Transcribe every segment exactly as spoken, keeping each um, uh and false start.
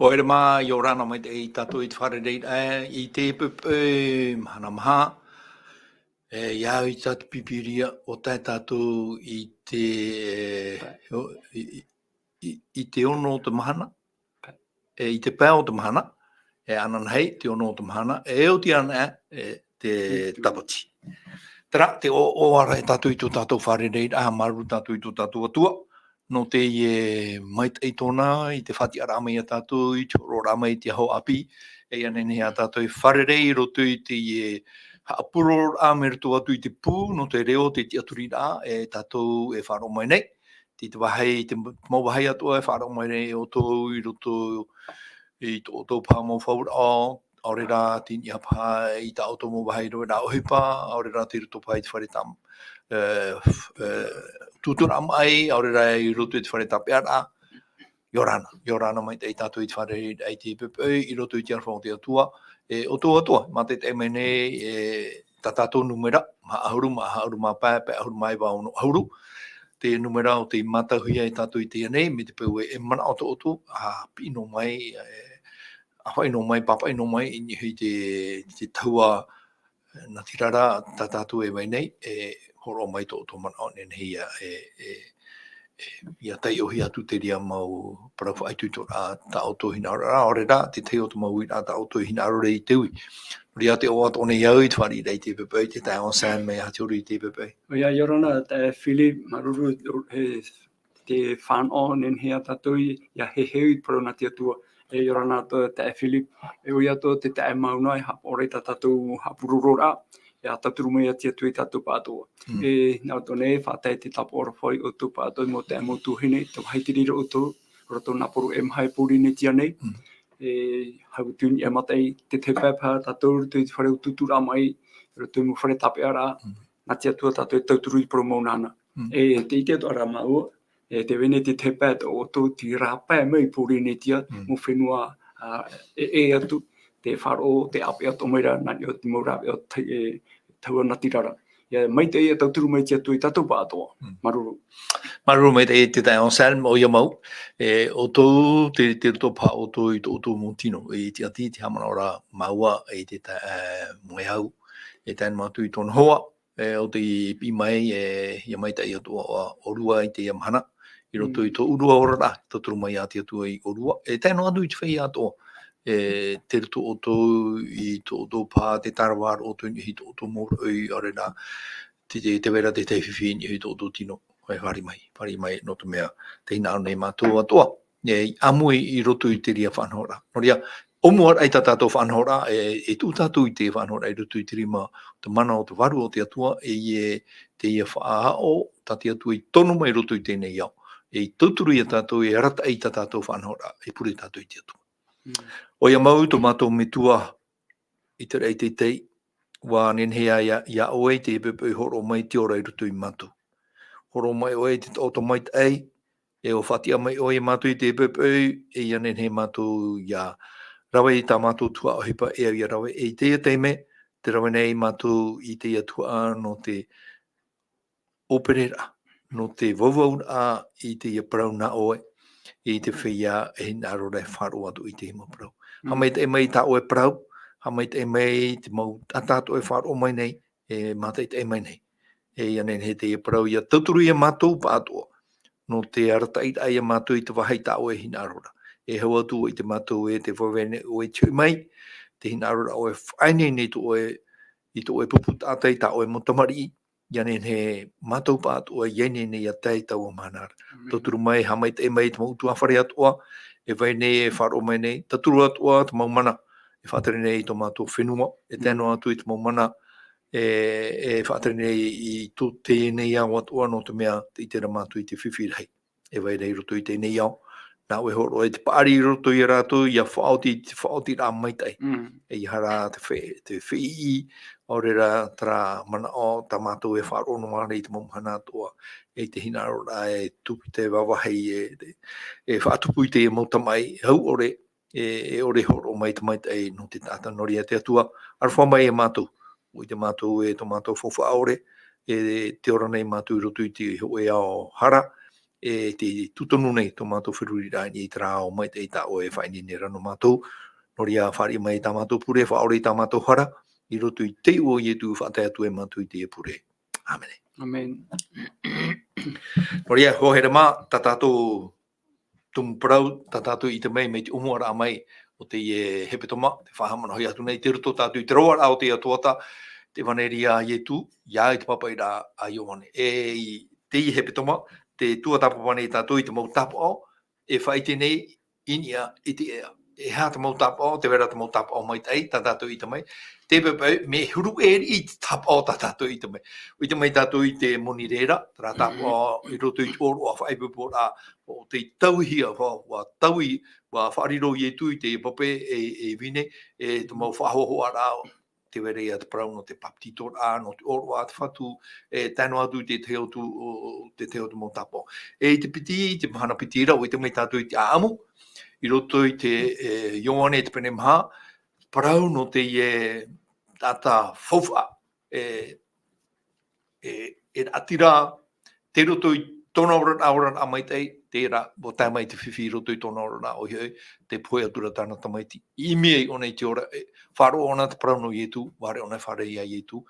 Haere mā, ʻia ora na maitaʻi tātou i te fārereiraʻa, i te poʻipoʻi mahana maha. E, ʻia au i tā te Pīpīria, ʻo tae tātou i te, e, o, i, i, i, i te ono o te mahana, e, i te pae o te mahana, e, ananahi, te ono o te mahana, e oti ana, e, te tāpati. Terā, te ʻoaʻoa ra e tātou i tō tātou fārereiraʻa, māuruuru tātou i tō tātou Atua, nō teie maitaʻi tōna, i te faʻatiʻaraʻa mai ia tātou, i te hōroʻaraʻa mai i te aho ʻāpī, e ʻia nehenehe ā tātou e fārerei i roto i teie haʻapurororaʻa mai roto atu i te pū, nō te reo, te tiʻaturiraʻa, e tātou e faʻaroʻo mai nei. Tei te vāhi, te mau vāhi atoʻa e faʻaroʻo mai nei ʻoutou i roto i tō ʻoutou paha mau fauraʻo, ʻaore rā, tei niʻa paha i tā ʻoutou mau vāhi rave rā ʻohipa, ʻaore rā, tei roto paha i te fare tam-, e, f-, e, tūtūraʻa maʻi, ʻaore rā, i roto i te fare tāpeʻaraʻa. ʻIa ora na, ʻia ora na maitaʻi tātou i te fārereiraʻa i te poʻipoʻi, i roto i te aroha o te Atua, e, ʻoutou atoʻa, mātaʻitaʻi mai nei, e, tā tātou nūmera, maha ʻahuru, maha ʻahuru mā pae, pae ʻahuru mā iva, ono ʻahuru. Te nūmera o tei mātauhia e tātou i teie nei, mai te peu ē e manaʻo tō ʻoutou, ʻa piʻi noa mai, e, ʻa faʻaʻino mai, pāpaʻi noa mai, i niʻa i te, te tahua, nā te reira, tā tātou e vai nei, e hōroʻa mai tō ʻoutou manaʻo, nehenehe ā, e, e, e, ʻia taiʻohia atu te reira mau parau faʻaitoitoraʻa, tā ʻoutou hinaʻaroraʻa, ʻaore rā, te tahi o te mau uiraʻa tā ʻoutou hinaʻaro ra i te ui. Nō reira te ʻoaʻoa atoʻa nei au i te fārereiraʻa i te poʻipoʻi, te taeaʻe Sam, e aha te hōroʻa i te poʻipoʻi? ʻOia, ʻia ora na, taeaʻe Philip, māuruuru, e, te fānaʻo, nehenehe ā tātou ʻia heheu i te parau nā te Atua. E, ʻia ora na atoʻa taeaʻe Philip, e ʻoia atoʻa te taeaʻe Mauna e haʻapaʻo ra i tā tātou haʻapurororaʻa, e tauturu mai ia te Atua ia tātou pāʻatoʻa. Mm. E, nā roto nei, faʻatae te tāpaʻo ra hoʻi ʻoutou pāʻatoʻa mau taeaʻe, mau tuahine, te vāhi i te reira ʻoutou, roto nā poro e maha i Pōrīnetia nei. Mm. E, hau atu i niʻa i te mataʻi, te tahi pae paha tātou, roto i te fare tūtūraʻa maʻi, roto i te mau fare tāpeʻaraʻa, Mm. nā te Atua tātou e tauturu i te parau mau nāna. Mm. E, tē ʻite atoʻa ra māua, e, tē vai nei te tahi pae tō ʻoutou, terā pae mai Pōrīnetia, Mm. mau fenua, ā, e, ʻē atu, tē faʻaroʻo, tē ʻāpeʻe atoʻa mai ra, nā niʻa i te mau rāveʻa o te, e, tahua natirara. ʻIa, maitaʻi e tauturu mai te Atua ia tātou pāʻatoʻa. Mm. Māuruuru. Māuruuru maitaʻi te taeaʻe Sam, ʻoia mau. E, ʻoutou, tē, tei roto paha ʻoutou i tō ʻoutou mau tino, e, i te ʻati, te haʻamanaʻo ra māua, e, te ta-, e, moe au, e tae noa atu i tōna hoa, e, ʻo tei piʻi mai, e, ʻia maitaʻi atoʻa ʻo-, ʻōrua i teie mahana, i roto i Mm. tō ʻōrua oraraʻa, tauturu mai ia te Atua i ʻōrua, e tae noa atu i te feiā atoʻa, e, tei roto ʻoutou i tō ʻoutou paha, tē tarava ra ʻoutou i niʻa i tō ʻoutou mau roʻi, ʻaore rā, tē, tē, tē vai ra te tahi fifi i niʻa i tō ʻoutou tino, e fāriʻi mai, fāriʻi mai, nō te mea, tē hinaʻaro nei mātou atoʻa, e, ʻāmui i roto i te reira faʻanahoraʻa. Nō reira, ʻōmuaraʻa i tā tātou faʻanahoraʻa, e, e tuʻu tātou i te faʻanahoraʻa i roto i te rima, te mana o te Vārua o te Atua, e, e, teie faʻaʻō, tā te Atua i tono mai i roto i teie nei ao. E tauturu ia tātou, e arataʻi i tā tātou faʻanahoraʻa, e pure tātou i te Atua. Mm. ʻOia mau tō mātou Metua, i te raʻi teitei, ʻua nehenehe ā ia, ia ʻoe i te poʻipoʻi hōroʻa mai te ora i roto ia mātou. Hōroʻa mai ʻoe i te taʻoto maitaʻi, e ʻua faʻatiʻa mai ʻoe ia mātou i te poʻipoʻi, e ʻia nehenehe mātou ia rave i tā mātou tuhaʻa ʻohipa e au ia rave, e i teie taime, tē rave nei mātou i teie tuhaʻa nō te ʻōpereraʻa, nō te vauvauraʻa i teie parau nā ʻoe, i te feiā e hinaʻaro ra e faʻaroʻo atu i teie mau parau. Mm. Haʻamaitaʻi mai tā ʻoe parau, haʻamaitaʻi mai te mau taʻata atoʻa e faʻaroʻo mai nei, e mātaʻitaʻi mai nei. E ʻia nehenehe teie parau ʻia tauturu ia mātou pāʻatoʻa, nō te arataʻiraʻa ia mātou i te vāhi tā ʻoe e hinaʻaro ra. E hau atu ʻoe i te mātou e tē vai nei ʻoe i te hoʻi mai, te hinaʻaro ra ʻoe e faʻaineine i tō ʻoe, i tō ʻoe pupu taʻata, i tā ʻoe mau tamariʻi, ʻia nehenehe mātou pāʻatoʻa, ʻia ineine ʻia tae i taua mahana ra. Amen. Tauturu mai, haʻamaitaʻi mai i te mau ʻutuāfare atoʻa, e vai nei, e faʻaroʻo mai nei, tauturu atoʻa te mau mana, e faʻatere nei i tō mātou fenua, e tae Mm. noa atu i te mau mana, e, e faʻatere nei i tō teie nei ao atoʻa, nō te mea, tē ʻite ra mātou i te fifi rahi e vai ra i roto i teie nei ao. Nā ʻoe e hōroʻa i te paʻari i roto ia rātou, ʻia faʻaoti, te faʻaotiraʻa maitaʻi. Mm. E ʻeiaha ra te fe-, te feʻiʻi, ʻaore rā terā manaʻo, tā mātou e faʻaroʻo noa ra i te mau mahana atoʻa, e te hinaʻaro ra e tupu i te vāvāhi, e, e faʻatupu i te mau tamaʻi, hau ʻore, e, e ʻore e hōroʻa mai te maitaʻi nō te taʻata. Nō reira te Atua, aroha mai ia mātou, ʻoia mātou e tō mātou faufaʻa ʻore, e tē ora nei mātou i roto i te hōʻē ao hara, e te tūtonu nei tō mātou feruriraʻa i te rā o maitaʻi tā ʻoe e faʻaineine ra nō mātou. Nō reira, fāriʻi mai tā mātou pure, faʻaʻore i tā mātou hara, i roto i te iʻoa o Ietu, faʻatae atu e mātou i teie pure. ʻĀmene. ʻĀmene. Nō reira, hoa here mā, tā tātou tumu parau, tā tātou i ʻite mai, mai te ʻōmuaraʻa mai o teie hepetoma, tē faʻahaʻamanaʻohia atu nei, tei roto tātou i te roaraʻa o te tuatāpaparaʻa, te ʻevaneria a Ietu, ia i te pāpaʻiraʻa a Ioane. E i teie hepetoma, tē tuatāpapa nei tātou i te mau tāpaʻo, e faʻaʻite nei, i niʻa i te ea. E aha te mau tāpaʻo, tē vai ra te mau tāpaʻo maitaʻi, tā tātou i ʻite mai. Te pepe, mea huru ʻē riʻi te tāpaʻo tā tātou i ʻite mai. ʻUa ʻite mai tātou i te moni reira, terā tāpaʻo i roto i te ʻōroʻa faʻaipoiporaʻa, ʻo tei tauihia, ʻua, ʻua taui, ʻua faʻariro Ietu i te pape e, e vine, e te mau faʻahoahoaraʻa, tē vai ra ia te parau nō te papetitoraʻa, nō te ʻōroʻa a te Fatu, e tae noa atu i te tahi atu, o, o, te tahi atu mau tāpaʻo. E i te piti, i te mahana piti ra, ʻua ʻite mai tātou i te ʻāʻamu, i roto i te, e, Ioane te pene maha, parau nō teie taʻata faufaʻa, e, e, e raʻatira, tei roto i tōna oraraʻa, oraraʻa maitaʻi, terā, ʻua tae mai te fifi i roto i tōna oraraʻa, ʻoia hoʻi, tē pohe atu ra tāna tamaiti. I ʻimi ai ʻōna i te ora, e, faʻaroʻo ʻōna te parau nō Ietu, ʻua haere ʻōna e fārerei ia Ietu.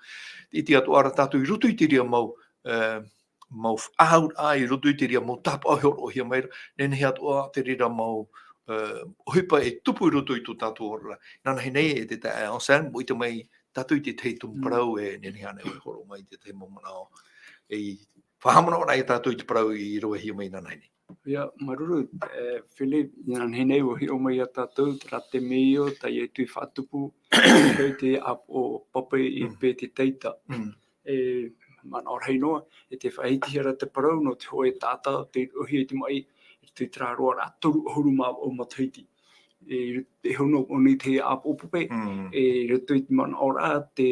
Tē ʻite atoʻa ra tātou i roto i te reira mau, e, mau faʻaauraʻa, i roto i te reira mau tāpaʻo e hōroʻahia mai ra, nehenehe atoʻa te reira mau, e, ʻohipa e tupu i roto i tō tātou oraraʻa. Inanahi nei e te taeaʻe Anselme, ʻua ʻite mai tātou i te tahi tumu parau e nehenehe ānei ʻoe e hōroʻa mai i te tahi mau manaʻo. E faʻahaʻamanaʻo anaʻe ia tātou i te parau i ravehia mai inanahi nei. ʻIa, māuruuru, e, Philip, inanahi nei ʻua hiʻo mai ia tātou, terā te mea io, tā Ietu i faʻatupu, i te ʻāpoʻo pape i Mm. Pētetaita. Mm. E, manaʻo rahi noa, e tē faʻahitihia ra te parau nō te hōʻē taʻata, tei roʻohia i te maʻi, i te terā roaraʻa toru ʻahuru mā vaʻu matahiti. E, e hōʻē noa ʻōna i te ʻāpoʻo pape, Mm. e, i roto i te manaʻoraʻa, te,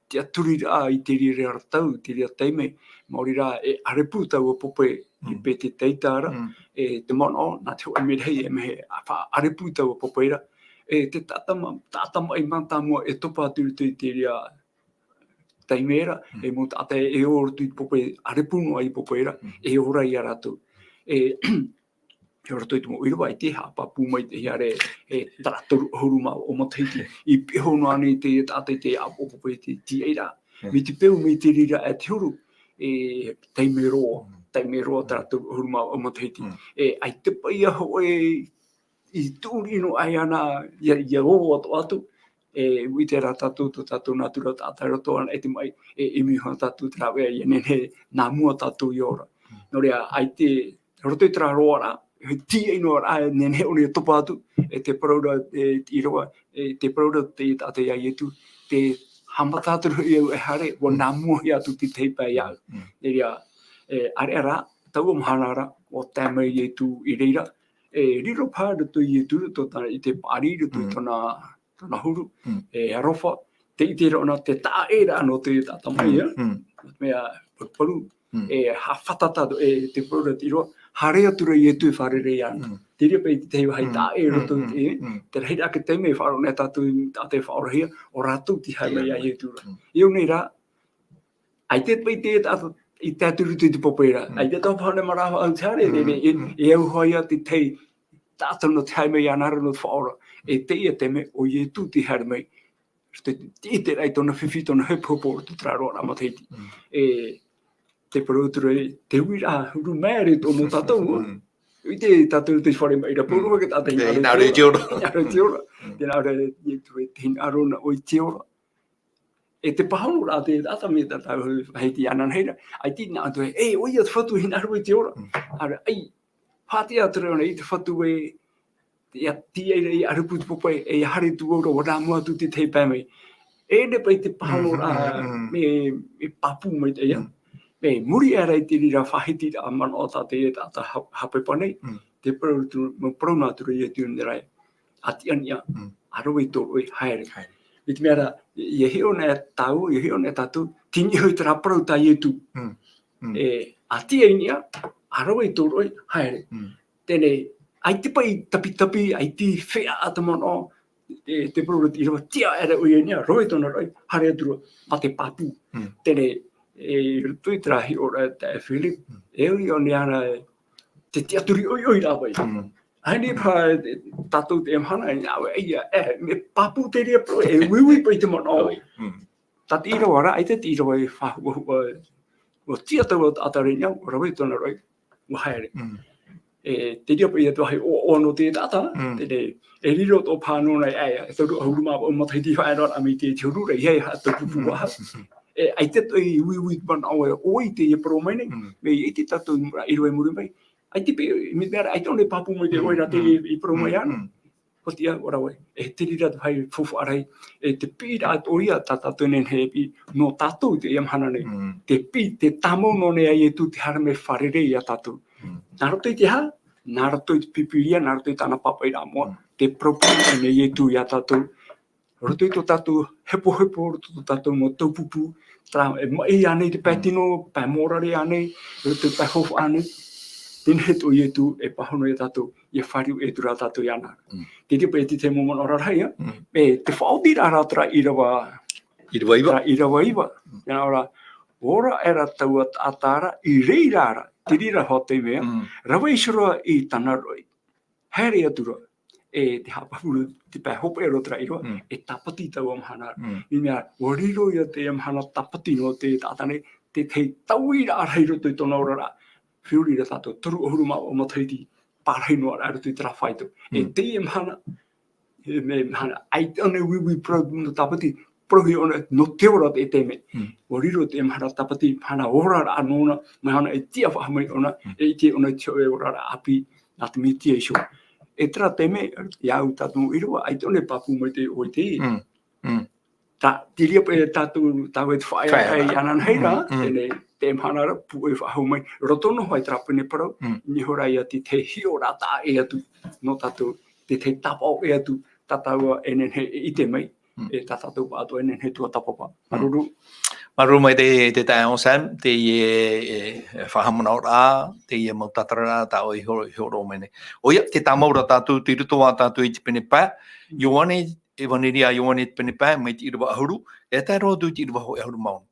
te tiʻaturiraʻa i te reira tau, te reira taime, maori rā, e ʻarepū taua pape i Mm. Pētetaita ra, Mm. e, te manaʻo, nā te hōʻē merahi, e mea, a, faʻaʻarepū taua pape ra, e, te taʻata ma-, taʻata maʻi mātāmua e topa atu i roto i te reira taime ra, Mm. e mau taʻata e ō i roto i te pape, ʻarepū noa i pape ra, Mm. e ora ia rātou. E, i roto i te mau ʻīrava, ʻaita e haʻapāpū mai te hiare, e, terā toru ʻahuru mā vaʻu matahiti, i pihaʻi noa ānei te taʻata i te ʻāpoʻo pape i te tīaʻiraʻa. Mm. Mai te peu, mai te reira e te huru, e, taime roa, Mm. taime roa terā toru ʻahuru mā vaʻu matahiti. Mm. E, ʻaita paʻi ia hōʻē i tuʻuriʻi noa aʻe ana, ia, ia ʻō atoʻa atu, e, ʻua ʻite ra tātou, tō tātou nātura taʻata i roto anaʻe i te maʻi, e, ʻimi iho tātou te rāveʻa, ʻia nehenehe nā mua tātou i ora. Mm. Nō reira, ʻaita, i roto i terā roaraʻa, e tīaʻi noa ra, e nehenehe ʻōna e topa atu, e te parau ra, e, te ʻīrava, e te parau ra te taʻata ia Ietu, tē haʻamata atu ra hoʻi au e haere, ʻua Mm. nā mua hia atu te tahi pae iāʻu. Mm. Nō reira, e, ʻāreʻa rā, taua mahana ra, ʻua tae mai Ietu i reira, e riro paha i roto ia Ietu, i roto tāna, i te paʻari, i roto i Mm. tōna, tōna huru, Mm. e aroha, tē ʻite ra ʻōna te taʻaʻēraʻa nō te taʻata maʻi, Mm. ʻia. Mm. Nō te mea, paruparu, Mm. e haʻafātata atu, e te parau ra te ʻīrava, haere atu ra Ietu e fārerei iāna. Mm. Te reira paʻi te tahi vāhi Mm. taʻaʻē i roto Mm. i te, Mm. te rahiraʻa i te taime e faʻaroʻo nei tātou, taʻata e faʻaorahia, ʻo rātou tei haere mai ia Ietu ra. Mm. I ʻō nei rā, ʻAita paʻi te taʻata i tae atu i roto i te pape ra. Mm. ʻAita taʻata pāhono maraʻa faʻahou te haere, Mm, e, e, mm. e au hoʻi ia te tahi taʻata nō te haere mai iāna ra nō te faʻaora. E teie te mea, ʻo Ietu tei haere mai. Te, te, te ʻiteraʻa i tōna fifi, tōna hepohepo, i roto i terā roaraʻa matahiti. Mm. E, te parau atu ra, te uiraʻa huru maere tō mō tātou, Mm. ʻUa ʻite tātou te fare maʻi ra, Mm. pauroa te taʻata e hinaʻaro i te ora. Hinaʻaro i te ora. Mm. Tē nā ʻō ra Ietu, e te hinaʻaro nā ʻoe i te ora. E te pāhonoraʻa te taʻata mea tā tātou e faʻahiti ana nei ra. ʻAita nā ʻō atu, e, ʻoia te Fatu e hinaʻaro i te ora. Mm. ʻĀreʻa, ʻia, faʻatiʻa atu ra ʻōna i te Fatu e, ʻia tīaʻi ra, ʻia ʻarepū te pape, e ʻia haere atu vau ra, ʻua nā mua atu te tahi pae mai. E nehenehe paʻi te pāhonoraʻa, Mm, mm, mm. mea, mea pāpū maitaʻi ā. Mm. Mea muri aʻe ra i te reira faʻahitiraʻa manaʻo tā te taʻata ha-, haʻapepa nei. Mm. Tē parau atu, mea parau noa atu ra Ietu i teie nei ra. ʻA tiʻa i niʻa, Mm. ʻa rave i tō roʻe, haere. Haere. I te mea ra, ʻia hiʻo na tātou, ʻia hiʻo na tātou, tei niʻa hoʻi terā parau tā Ietu. Mm. Mm. E, ʻa tiʻa i niʻa, ʻa rave i tō roʻe, haere. Mm. Teie nei, ʻaita paʻi tapitapi, ʻaita feiā te manaʻo, e, te parau ra te ʻīrava, tiʻa aʻera ʻoia i niʻa, rave tōna roʻe, haere atu ra, mā te pāpū. Mm. Teie nei, e, i roto i terā hiʻoraʻa tā Philip, Mm. e ui ʻōna ana, e, te tiʻaturi ʻoiʻoi rā paʻi. Mm. Haere paʻi tātou te mahana, e, ʻaue, ʻaia, e, mea pāpū te reira parau, e uiui paʻi te manaʻo. ʻOi. Mm. Tā te ʻīrava ra, ʻaita te ʻīrava e faʻahuʻahuʻa, ʻua tiʻa taua taʻata ra i niʻa, ʻua rave tōna roʻi, ʻua haere. Mm. E, te reira paʻi atu vāhi ʻoaʻoa nō te taʻata, Mm. teie, e riro tō pānō nei, e, e toru ʻahuru mā vaʻu matahiti i faʻaea ra mai te, te huru ra, ʻeiaha e haʻatau pūpū Mm. faʻahou. E, ʻaita tō e uiui te manaʻo e ʻoi teie parau mai nei, Mm. mea ʻite tātou i muri, ʻīrava i muri mai. ʻAita paʻi, mea ra, ʻaita ʻōna e pāpū mai te Mm. ʻoe ra te Mm. i parau mai Mm. ana. Mm. Ko te ia, ʻua rave, e te reira te vāhi faufaʻa rahi, e te piʻiraʻa atoʻa ia tā tātou e nehenehe e piʻi, nō tātou i teie mahana nei. Mm. Te piʻi, te tāmau noa nei a Ietu te haere mai e fārerei ia tātou. Mm. Nā roto i te aha? Nā roto i te Pīpīria, nā roto i tāna pāpaʻiraʻa moʻa, Mm. te parau paʻi nei a Ietu ia tātou. Roto i tō tātou hepohepo, roto i tō tātou mau taupupū, terā, e maʻi ānei te pae Mm. tino, pae mōrare ānei, roto i te pae faufaʻa ānei, teie nei tō Ietu e pāhono ia tātou, ʻia fāriu atu ra tātou iāna. Mm. Te reira paʻi te tahi mau manaʻo rarahi, ā? Mm. E te faʻaotiraʻa ra terā ʻīrava, ʻĪrava iva. terā ʻīrava iva. Mm. Nā ʻō ra, ʻua ora aʻera taua taʻata ra, i reira ra, te reira hoʻi te mea, Mm. rave iho ra i tāna roʻi. Haere atu ra, e te haʻapāpū te pae hopeʻa roa terā ʻīrava, Mm. e tāpati taua mahana ra. Mm. I mea, ʻua riro ia te mahana tāpati nō te taʻata nei, te, te tauiraʻa rahi i roto i tōna oraraʻa. Feruri ra tātou, toru ʻahuru mā vaʻu matahiti, pārahi noa ra i roto i terā faito. E Mm. teie mahana, e mea mahana, ʻaita ʻōna e uiui parau nō tāpati, parauhia ʻōna nō te ora te, te mea. Mm. ʻUa riro te mahana tāpati, mahana oraraʻa nōna, mahana e tiʻa faʻahou mai ʻōna, Mm. e ʻite ʻōna i te hōʻē oraraʻa ʻāpī, nā te Metia iho. E terā te mea, iāʻu tātou mau ʻīrava, ʻaita ʻōna e pāpū mai te ʻoe te. Mm. Mm. Tā, te reira paʻi tātou, tāua e te faʻaea Faʻaea. ai ananahi ra, Mm, mm. teie, te mahana ra, pūʻoi faʻahou mai, roto noa hoʻi terā pene parau, Mm. i niʻa iho ra ia te, te hiʻoraʻa taʻa ʻē atu, nō tātou, te, te tāpaʻo ʻē atu, tā tāua e nehenehe e ʻite mai, Mm. e tā tātou pāʻatoʻa e nehenehe e tuatāpapa. Mm. Māuruuru. Māuruuru maitaʻi te, te taeaʻe Sam, teie, e, e, faʻahaʻamanaʻoraʻa, teie mau tātararaʻa tā ʻoe i hō-, i hōroʻa mai nei. ʻOia, tē tāmau ra tātou, tei roto ā tātou i te pene pae, Ioane, ʻEvaneria a Ioane te pene pae, mai te ʻīrava ʻahuru, e tae roa atu i te ʻīrava hōʻē ʻahuru mā ono.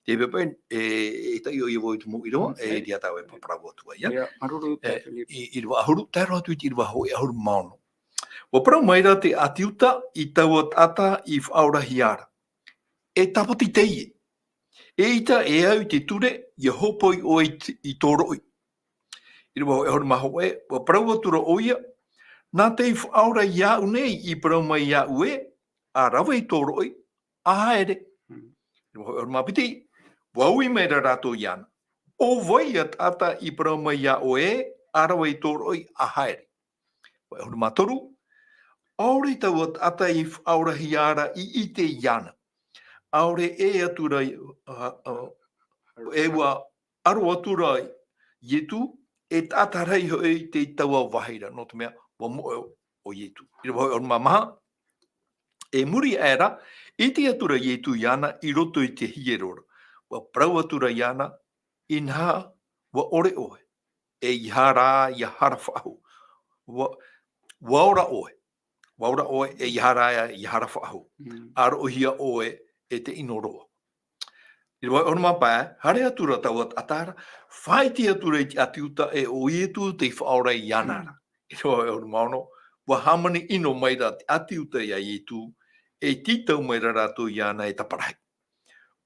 Te pepe, e, e taiʻo ia vau i te mau ʻīrava, Mm, e, e. Tia tāua e parau atu ai, ā? Ia, māuruuru, E, Philip. I, ʻīrava ʻahuru, tae roa atu i te ʻīrava hōʻē ʻahuru mā ono. ʻUa parau mai ra te ʻāti Iuta i taua taʻata i faʻaorahia ra. E tāpati teie. ʻEita e au i te ture, ʻia hōpoi ʻoe i t-, i tō roʻi. ʻĪrava hōʻē ʻahuru mā hōʻē, ʻua parau atu ra ʻoia, nā te faʻaora iāʻu nei i parau mai iāʻu ē, ʻa rave i tō roʻi, ʻa haere. Mm. ʻĪrava hōʻē ʻahuru mā piti, ʻua ui mai ra rātou iāna. ʻO vai ā taʻata i parau mai iā ʻoe ē, ʻa rave i tō roʻi, ʻa haere. Hōʻē ʻahuru mā toru, ʻaore taua taʻata i faʻaorahia ra i ʻite iāna. ʻAore ʻē atu ra, ā, ā, e ʻua aro atu ra Ietu, e taʻata rahi hoʻi i te taua vāhi ra, nō te mea, ʻua moʻe ʻo Ietu. ʻĪrava hōʻē ʻahuru mā maha, e muri aʻe ra, ʻite atu ra Ietu iāna i roto i te hiero ra. ʻUa parau atu ra iāna, inaha, ʻua ʻore ʻoe. E ʻeiaha rā ʻia hara faʻahou. ʻUa, ʻua ora ʻoe. ʻUa ora ʻoe, e ʻeiaha rā ʻia hara faʻahou. Mm. ʻA roʻohia ʻoe e te ʻino roa. ʻĪrava hōʻē ʻahuru mā pae, haere atu ra taua taʻata ra, faʻaʻite atu ra i te ʻāti Iuta ē ʻo Ietu tei faʻaora iāna ra. Mm. ʻĪrava hōʻē ʻahuru mā ono, ʻua hāmani ʻino mai ra te ʻāti Iuta iā Ietu, e tītau mai ra rātou iāna e taparahi.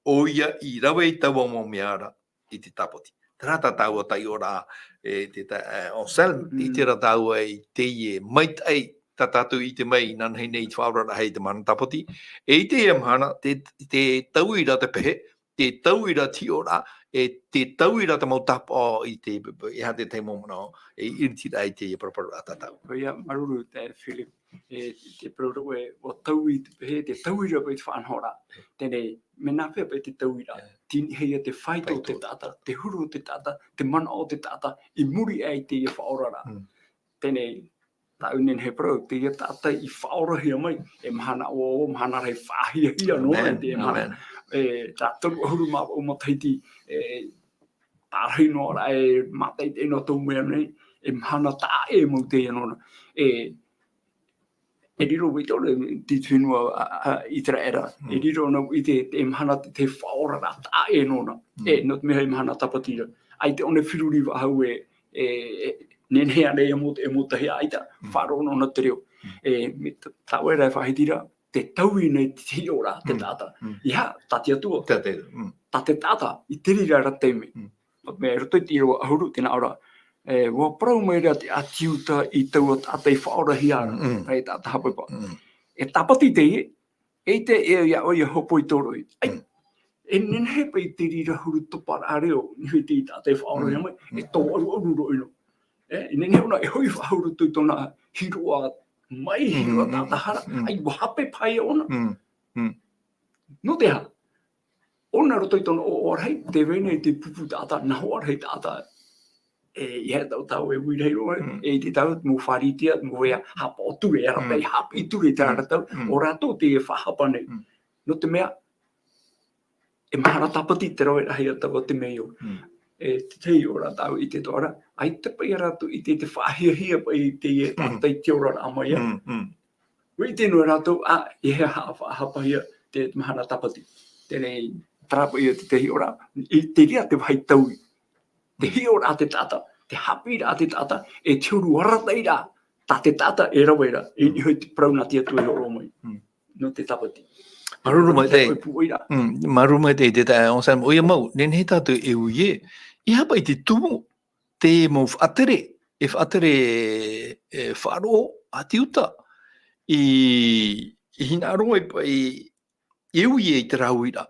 ʻOia i rave i taua mau mea ra i te tāpati. Terā tā tāua taiʻoraʻa, e, te ta-, e, ʻo Sam, Mm. ʻite ra tāua i teie maitaʻi tā tātou i ʻite mai inanahi nei i te faʻaoraraʻa i te mahana tāpati. E i teie mahana, te, te taui ra te pehe, te taui ra te hiʻoraʻa, e te taui ra te mau tāpaʻo i te, e aha te tahi mau manaʻo, e ʻiritiraʻa i teie paraparauraʻa tā tāua. ʻOia, māuruuru taeaʻe Philip. E, te parau ra ʻoe, ʻua taui te pehe, te taui ra paʻi te faʻanahoraʻa. Teie, mea nāfea paʻi te taui ra? Ē. Tei niʻa ia te faito o te taʻata, te huru o te taʻata, te manaʻo o te taʻata, i muri aʻe i teie faʻaoraraʻa. Mm. Teie, tāʻu e nehenehe e parau, teie taʻata i faʻaorahia mai, e mahana ʻoaʻoa, mahana rahi faʻahiahia noa, Amen. E te mahana. Amen. E, tā toru ʻahuru mā vaʻu matahiti, e, pārahi noa ra, e, mātaʻitaʻi noa tō mea nei, e mahana taʻa ʻē mau teie nōna. E, E riro vau i te ʻore, te fenua, a, a, ʻĪteraʻera. Mm. E riro ʻōna i te, te mahana te, te faʻaoraraʻa taʻa ʻē nōna. Mm. E, nō te mea e mahana tāpati ra. ʻAita ʻōna e feruri faʻahou e, e, e, Nehenehe ānei e mau, e mau tahi ʻaita, Mm. faʻaroʻo noa te reo. Mm. E, mai tā, tā ʻoe ra e faʻahiti ra, te taui nei te hiʻoraʻa, te Mm. taʻata. Mm. ʻEiaha, tā te Atua. Tā te, mm. Tā te taʻata, i te reira ra taime. Mm. Mai roto i te ʻīrava ʻahuru, tē nā ʻō ra, e, ʻua parau mai ra te ʻāti Iuta i taua taʻata i faʻaorahia ra, Mm, mm. tā te taʻata haʻapaʻo. Mm. E tāpati teie, eʻita e ia ʻoe ia hōpoi tōroʻi. ʻAi, Mm. e nehenehe paʻi te reira huru topa ra reo, i niʻa i te taʻata e faʻaorahia Mm. mai, e Mm. tō ʻaruʻaru roʻi noa. E, e nehenehe ʻōna e hoʻi faʻahou i roto i tōna hiroʻa mai, Mm, hiroʻa mm, taʻata hara, mm. ʻAi, ʻua hape paʻi ʻōna. Mm, mm. Nō te aha? ʻŌna roto i tōna ʻoaʻoa rahi, tē vai nei te pupu taʻata, nā hoa rahi taʻata. E, ʻeiaha tātou e ui rahi roa, Mm. e ʻite tātou, mau Pharisea, mau ia haʻapaʻo ture, e ara Mm. paʻi haʻapiʻi ture i terā Mm. ra tau, Mm. ʻo rātou tē faʻahapa nei. Mm. Nō te mea, e mahana tāpati te raveraʻa ia taua temeio. Mm. E, te tahi ʻō ra tātou i ʻite atoʻa ra, ʻaita paʻi ia rātou i ʻite i te faʻahiahia paʻi i te Mm. taʻata i te oraraʻa mai ā. Mm, mm. ʻUa ʻite noa rātou, ā, e haʻa-, haʻapahia te mahana tāpati. Teie, terā paʻi ia te tahi ʻō ra, i te reira te vāhi taui. Te Mm. hiʻoraʻa te taʻata, te haʻapiʻiraʻa te taʻata, e te huru arataʻiraʻa, tā te taʻata e rave ra, i Mm. niʻa i te parau nā te Atua i hōroʻa mai. Mm. Nō te tāpati. Māuruuru maitaʻi. Te pūʻoiraʻa. Mm, māuruuru maitaʻi te taeaʻe Anselme. ʻOia mau, nehenehe tātou e ui ē, ʻeiaha paʻi te tumu, te mau faʻatere, e faʻatere, e faʻaroʻo ʻāti Iuta, i, i hinaʻaro ai paʻi, i, i ui i terā uiraʻa.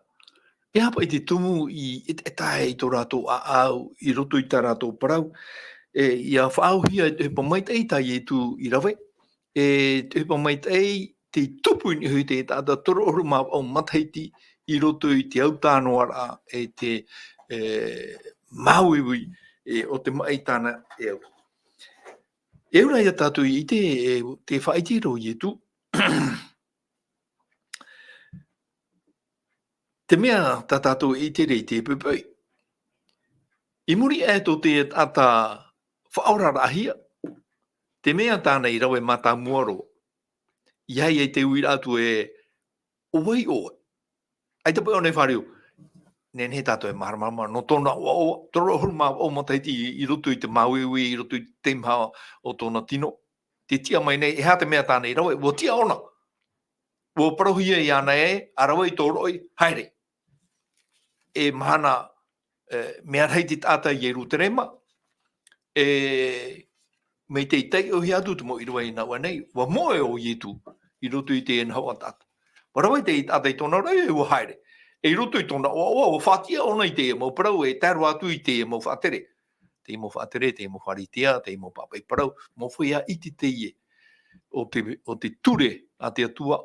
ʻEiaha paʻi te tumu i, e, e tae i tō rātou ʻāʻau, i roto i tā rātou parau, e, ʻia faʻaauhia e te ʻohipa maitaʻi tā Ietu i rave, e te ʻohipa maitaʻi tei tupu i niʻa i te taʻata toru ʻahuru mā vaʻu matahiti i roto i te autahuʻaraʻa e te, e, māuiui, e, o te maʻi tāna e au. E ora ia tātou i ʻite, e, tē faʻaʻite ra ʻo Ietu. Te mea tā tātou e ʻite ra i te poʻipoʻi. I muri aʻe tō te taʻata faʻaoraraʻahia, te mea tāna i rave mātāmua roa. ʻEiaha i te uiraʻa atu ē, ʻo vai ʻoe? ʻAita paʻi ʻōna e fāriu. Nehenehe tātou e māramarama, nō tōna ʻoaʻoa, toru ʻahuru mā vaʻu matahiti i, i roto i te māuiui, i roto i te teimaha o tōna tino. Tē tiʻa mai nei, e aha te mea tāna i rave, ʻua tiʻa ʻōna. ʻUa parauhia iāna ē, ʻa rave i tō roʻi, haere. E mahana, e, mea rahi te taʻata i Ierutarema, e, mai te taiʻohia atu te mau ʻīrava i nā ʻō nei, ʻua moʻe ʻo Ietu, i roto i te nahoʻa taʻata. ʻUa rave te taʻata i tōna roʻi, ʻua haere. E i roto i tōna ʻoaʻoa, ʻua faʻatiʻa ʻōna i te mau parau, e tae roa atu i te mau faʻatere. Te mau faʻatere, te mau Pharisea, te mau pāpaʻi parau, mau feiā ʻite teie. ʻO te, ʻo te ture a te Atua,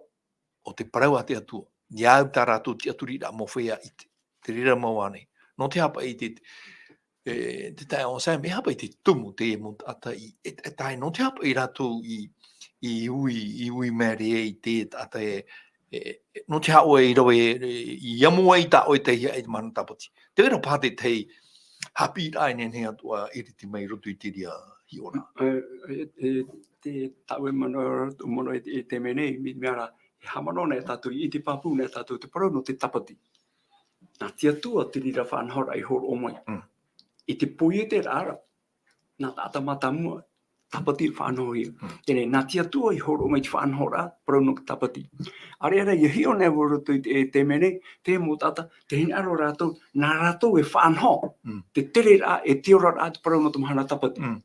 ʻo te parau a te Atua. ʻIa au tā rātou tiʻaturiraʻa mau feiā ʻite. Te reira mau ānei. Nō te aha paʻi te, e, te taeaʻe Anselme, e aha paʻi te tumu te mau taʻata i, e, e tae, nō te aha paʻi rātou i, i ui, i ui mai ra i te taʻata e, e, e, nō te aha ʻoe i rave, e, i amo ai tā ʻoe tei hiaʻai i te mahana tāpati. Te reira paha te tahi haʻapiʻiraʻa e nehenehe atu ʻa iriti mai i roto i te reira hiʻoraʻa. E, e, e, te, tāʻu e manaʻo, manaʻo i te, i te mea nei, mai te mea ra, e haʻamanaʻo nei tātou, i te pāpū nei tātou te parau nō te tāpati. Nā te Atua te reira faʻanahoraʻa i hōroʻa mai. Mm. I te poieteraʻa ra, nā taʻata mātāmua, tāpati faʻanahohia. Mm. Teie, nā te Atua i hōroʻa mai te faʻanahoraʻa, parau nō te tāpati. ʻĀreʻa rā, ʻia hiʻo nei vau i roto i te, te mea nei, te mau taʻata, tē hinaʻaro rātou, nā rātou e faʻanaho. Mm. Te tereraʻa, e te oraraʻa, te parau nō te mahana tāpati. Mm.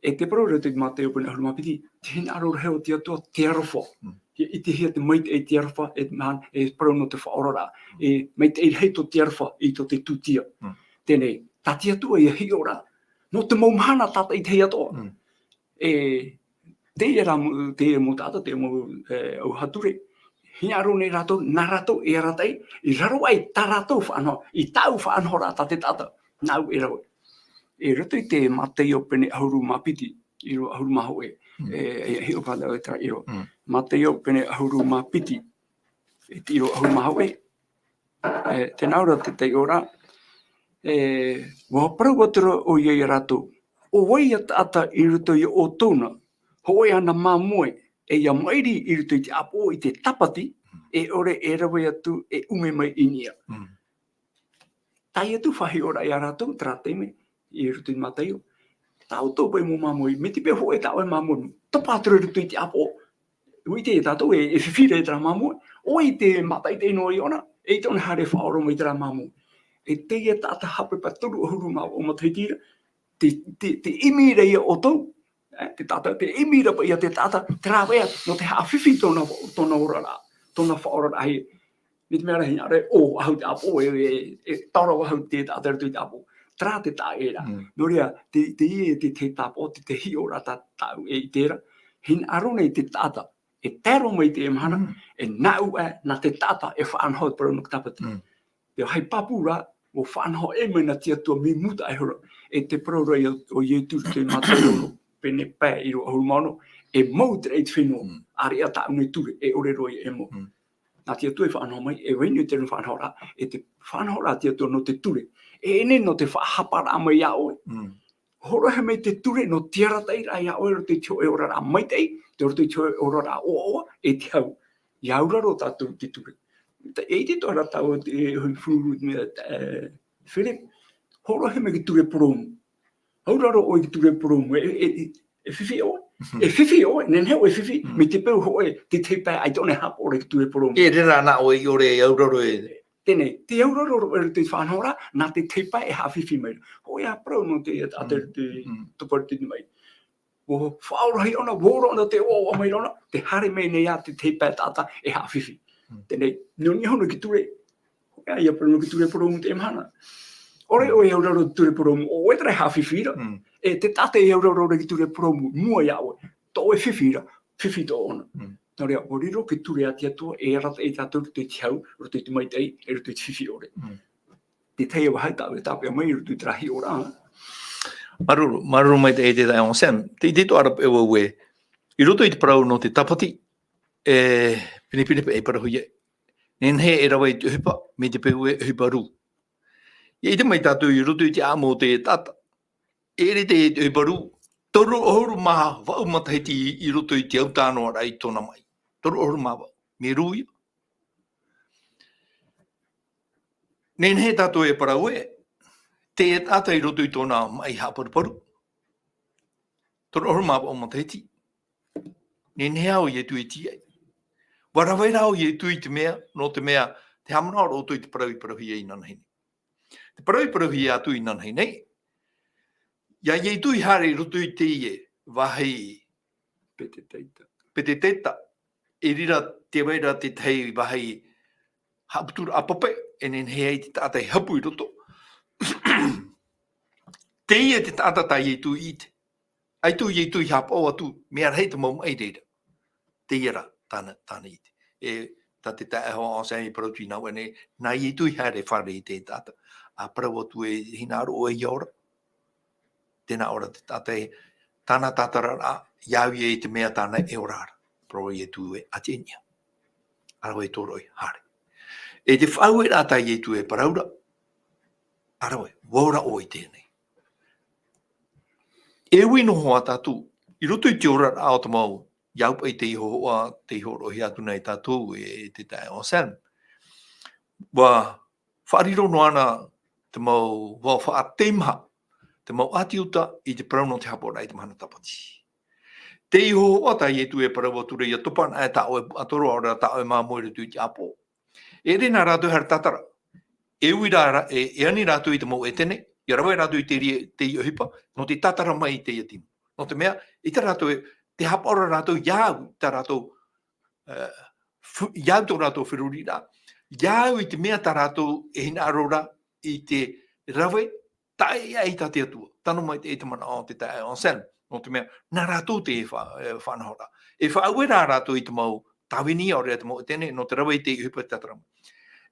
E te parau ra i roto i Mātaio pene ʻahuru mā piti, te hinaʻaro rahi o te Atua, te aroha. Mm. ʻIa ʻitehia te maitaʻi, te aroha, e te mahana, e parau nō te faʻaoraraʻa. E maitaʻi rahi tō te aroha i tō te tūtia. Mm. Teie, tā te Atua ʻia hiʻo ra, nō te mau mahana tātaʻitahi atoʻa. Mm. E, teie rā mau, teie mau taʻata, teie mau, e, ʻauha ture. Hinaʻaro nei rātou, nā rātou e arataʻi, i raro aʻe i tā rātou faʻanaho, i tāʻu faʻanahoraʻa tā te taʻata, nāʻu e rave. I roto i te Mātaio pene ʻahuru mā piti, ʻīrava ʻahuru mā hōʻē. Mm. E, e, hiʻo paha tāʻu i terā ʻīrava. Mm. Mātaio pene ʻahuru mā piti, i te ʻīrava ʻahuru mā hōʻē. E, tē nā ʻō ra te taiʻoraʻa, e, ʻua parau atu ra ʻoia ia rātou, ʻo vai ia taʻata i roto ia ʻoutou na, hōʻē ana māmoe, e ʻia maʻiri i roto i te ʻāpoʻo i te tāpati, e ʻore e rave atu, e ʻume mai i niʻa. Mm. Tae atu faʻahiʻoraʻa ia rātou, terā taime, i roto i Mātaio. Tāʻu tō paʻi mau māmoe, mai te peu hōʻē tāʻu e māmoe, topa atu ra i roto i te ʻāpoʻo. ʻUa ʻite tātou e, e fifi ra terā māmoe, ʻoia te mātaʻitaʻi noa iāna, e ʻaita ʻōna e haere faʻaroʻo mai terā māmoe. E teie taʻata haʻapeʻapeʻa toru ʻahuru mā vaʻu matahiti ra, te, te, te ʻimi ra ia ʻoutou, e, te taʻata, te ʻimi ra paʻi ia te taʻata, te rāveʻa, nō te haʻafifi tōna, tōna oraraʻa, tōna faʻaoraraʻa, hei, mai te mea ra hinaʻaro e ʻō faʻahou te ʻāpoʻo, e, e, e taoro faʻahou te taʻata i roto i te ʻāpoʻo. Terā te taʻa ʻē ra. Mm. Nō reira, te, teie, te, te tāpaʻo, te, te hiʻoraʻa tā, tāʻu e ʻite ra. Hinaʻaro nei te taʻata, e tae roa mai i teie mahana, Mm. e nāʻu aʻe, nā te taʻata, e faʻanaho te parau nō te tāpati. Mm. Te vāhi pāpū ra, ʻua faʻanaho ʻē mai nā te Atua mai mūtaʻa iho ra. E te parau ra ia, ʻo Ietu i te Mātaio ono, pene pae ʻīrava ʻahuru mā ono, e mau te raʻi i te fenua, Mm. ʻāreʻa tāʻu nei ture, e ʻore roa ia e mau. Mm. Nā te Atua e faʻanaho mai, e vai nei te faʻanahoraʻa, e te faʻanahoraʻa a te Atua nō te ture. E ʻere nō te faʻahaparaʻa mai iā ʻoe. Mm. Hōroʻahia mai te ture nō te arataʻiraʻa iā ʻoe i roto i te hōʻē oraraʻa maitaʻi, i roto i te hōʻē oraraʻa ʻoaʻoa, e te hau. ʻIa auraro tātou i te ture. Te, e ʻite atoʻa ra tāua te, e, hōʻē fururu, e, e, Philip, hōroʻahia mai te ture purōmu. Auraro ʻoe i te ture purōmu, e, e, e, e fifi ʻoe. Mhm. E fifi ʻoe, nehenehe ʻoe e fifi, Mm. mai te peu hōʻē, te tahi pae ʻaita ʻōna e haʻapaʻo ra i te ture purōmu. E reira nā ʻoe i ʻore e auraro e. Teie, tē auraro ra ʻoe i te faʻanahoraʻa, nā te tahi pae e haʻafifi mai ra. Hōʻē ā parau nō te, a te, Mm. te, Mm. topa i te mai. ʻUa faʻaorahia ʻōna, ʻua ora ʻōna te ʻoaʻoa mai ra ʻōna, tē haere mai nei ā te tahi pae taʻata e haʻafifi. Mm. Teie, nō niʻa hono i te ture, ʻoia ia parau nō te ture purōmu i teie mahana. ʻAore Mm. ʻoe e auraro i te ture purōmu, ʻo ʻoe terā e haʻafifi ra. Mm. E te taʻata e auraro ra i te ture purōmu, mua iā ʻoe. Tō ʻoe fifi ra, fifi tō ʻoe. Mm. Nō reira, ʻua riro te ture a te Atua, e arataʻi ia tātou i roto i te hau, i roto i te maitaʻi, e i roto i te fifi ʻore. Mm. Te tahi vāhi tāʻu e tāpeʻa mai i roto i terā hiʻoraʻa. Māuruuru, māuruuru maitaʻi e te taeaʻe Sam. Te, te ʻite atoʻa ra paʻi vau ē, i roto i te parau nō te tāpati, e pinepine paʻi e parauhia. Nehenehe e rave i te ʻohipa, mai te peu ē ʻohipa rū. ʻIa ʻite mai tātou i roto i te ʻāʻamu o te taʻata. E ʻere te, te ʻohipa rū, toru ʻahuru mā vaʻu matahiti i roto i te autahuʻaraʻa i tōna maʻi. Toru ʻahuru mā vaʻu. Mea rū ia. Nehenehe tātou e parau ē, te taʻata i roto i tōna maʻi haʻaparuparu. Toru ʻahuru mā vaʻu matahiti. Nehenehe ā ʻo Ietu e tīaʻi. ʻUa rave rā ʻo Ietu i te mea, nō te mea, tē haʻamanaʻo ra ʻoutou i te parau i parauhia inanahi nei. Te parau i parauhia atu inanahi nei. ʻIa Ietu i haere i roto i teie vāhi Peteteta. Peteteta. I reira tē vai ra te tahi vāhi haʻaputuraʻa pape, e nehenehe ai te taʻata e hapu i roto. Teie te taʻata tā Ietu i ʻite. ʻAita ʻo Ietu i haʻapaʻo atu, mea rahi te mau maʻi i reira. Teie rā, tāna, tāna ʻite. E, tā te taeaʻe Sam i parau atu i nā ʻō nei, nā Ietu i haere fārerei i te taʻata. ʻA parau atu e hinaʻaro ʻoe ʻia ora. Tē nā ʻō ra te taʻata ē, tāna tātararaʻa, ʻia au ia i te mea tāna e ora ra. Parau a Ietu ē, ʻa te niʻa. ʻA rave tō roʻi, haere. E te faʻaueraʻa tā Ietu e parau ra, ʻa rave, ʻua ora ʻoe i teie nei. E ui noa tātou, i roto i te oraraʻa o te mau, ʻia au paʻi tei hōhoʻa, tei hōroʻahia atu nei tātou e te taeaʻe Sam. ʻUa faʻariro noa na te mau, ʻua faʻateimaha, te mau ʻāti Iuta i te parau nō te haʻapaʻoraʻa i te mahana tāpati. Tei hōhoʻa tā Ietu e parau atu ra ʻia topa ana e tā ʻoe puaʻatoro, ʻaore rā tā ʻoe māmoe i roto i te ʻāpoʻo. E ʻere nā rātou e haere tātara. E ui rā, e, e ani rātou i te mau ʻētene, ʻia rave rātou i te rie-, te ʻohipa, nō te tātara mai i teie tino. Nō te mea, ʻaita rātou e, tē haʻapaʻo ra rātou, ʻia au, tā rātou, e, fu-, ʻia au tō rātou feruriraʻa, ʻia au i te mea tā rātou e hinaʻaro ra i te rave, taʻe ʻia ʻite i te Atua. Tano mai te, i te manaʻo o te taeaʻe Sam, nō te mea, nā rātou te fa-, e, faʻanahoraʻa. E faʻaue rā rātou i te mau tāvini, ʻaore rā te mau ʻētene, nō te rave i te ʻohipa tātara mai.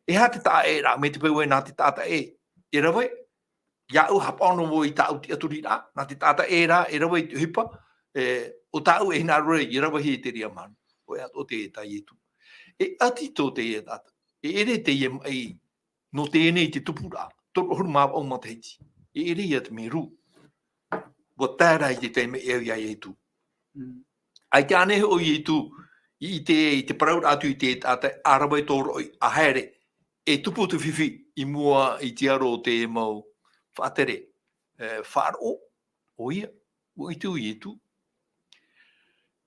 E aha te taʻa ʻē ra, mai te peu ē nā te taʻata ē, e rave, ʻia au haʻapaʻo noa vau i tāʻu tiʻaturiraʻa, nā te taʻata ē rā, e rave i te ʻohipa, e, ʻo tāʻu e hinaʻaro ra, ʻia ravehia i te reira mahana. ʻOia atoʻa te, tā Ietu. E ʻati tō teie taʻata. E ʻere teie maʻi, nō teie nei te tupuraʻa, toru ʻahuru mā vaʻu matahiti. E ʻere ia te mea rū. ʻUa tae rā i te taime e au iā Ietu. Mm. ʻAita ānei hoʻi ʻo Ietu, i ʻite, i te parauraʻa atu i te taʻata, ʻa rave tō roʻi, ʻa haere, e tupu te fifi i mua i te aro o te mau faʻatere, e, faʻaroʻo, ʻo ia, ʻUa ʻite ʻo Ietu.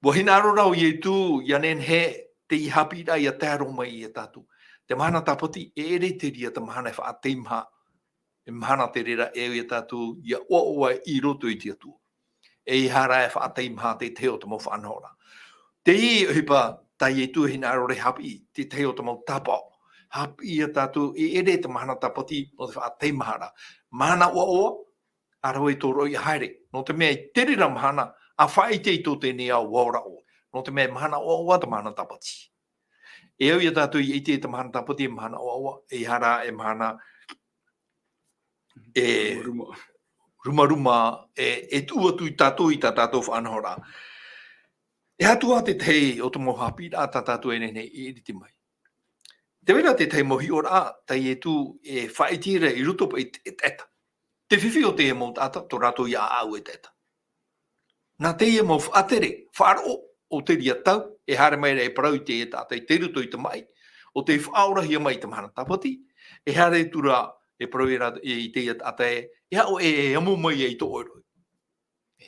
ʻUa hinaʻaro rā ʻo Ietu, ʻia nehenehe teie haʻapiʻiraʻa ʻia tae roa mai ia tātou. Te mahana tāpati, e ʻere terā te mahana e faʻateimaha, e mahana terā e au ia tātou, ʻia ʻoaʻoa i roto i te Atua. ʻEiaha rā e faʻateimaha te tahi o te mau faʻanahoraʻa. Teie ʻohipa tā Ietu e hinaʻaro ra e haʻapiʻi, te tahi o te mau tāpaʻo. Haʻapiʻi ia tātou, e ʻere te mahana tāpati, nō te faʻateimaharaʻa. Mahana ʻoaʻoa, ʻa rave tōroʻa ʻia haere. Nō te mea i te reira mahana, ʻa faʻaʻite i tō teie nei ao ʻua ora ʻoe. Nō te mea e mahana ʻoaʻoa te mahana tāpati. E au ia tātou i ʻite i te mahana tāpati, e mahana ʻoaʻoa, ʻeiaha rā e mahana e rumaruma, e, e tuʻu atu ia tātou i tā tātou faʻanahoraʻa. E aha atu ā te tahi o te mau haʻapiʻiraʻa tā tātou e nehenehe e ʻite mai. Tē vai ra te tahi mau hiʻoraʻa, tā Ietu e faʻaʻite ra i roto paʻi i te, e taʻata. Te fifi o teie mau taʻata, tō rātou ia ʻāʻau e taʻata. Nā teie mau faʻatere, faʻaroʻo, o terā tau, e haere mai ra e parau i teie taʻata i roto i te maʻi, ʻo tei faʻaorahia mai i te mahana tāpati, e haere atu ra e parau i rā, i teie taʻata ē, e aʻo ē, e amo mai ai tō ʻoe roʻi. E,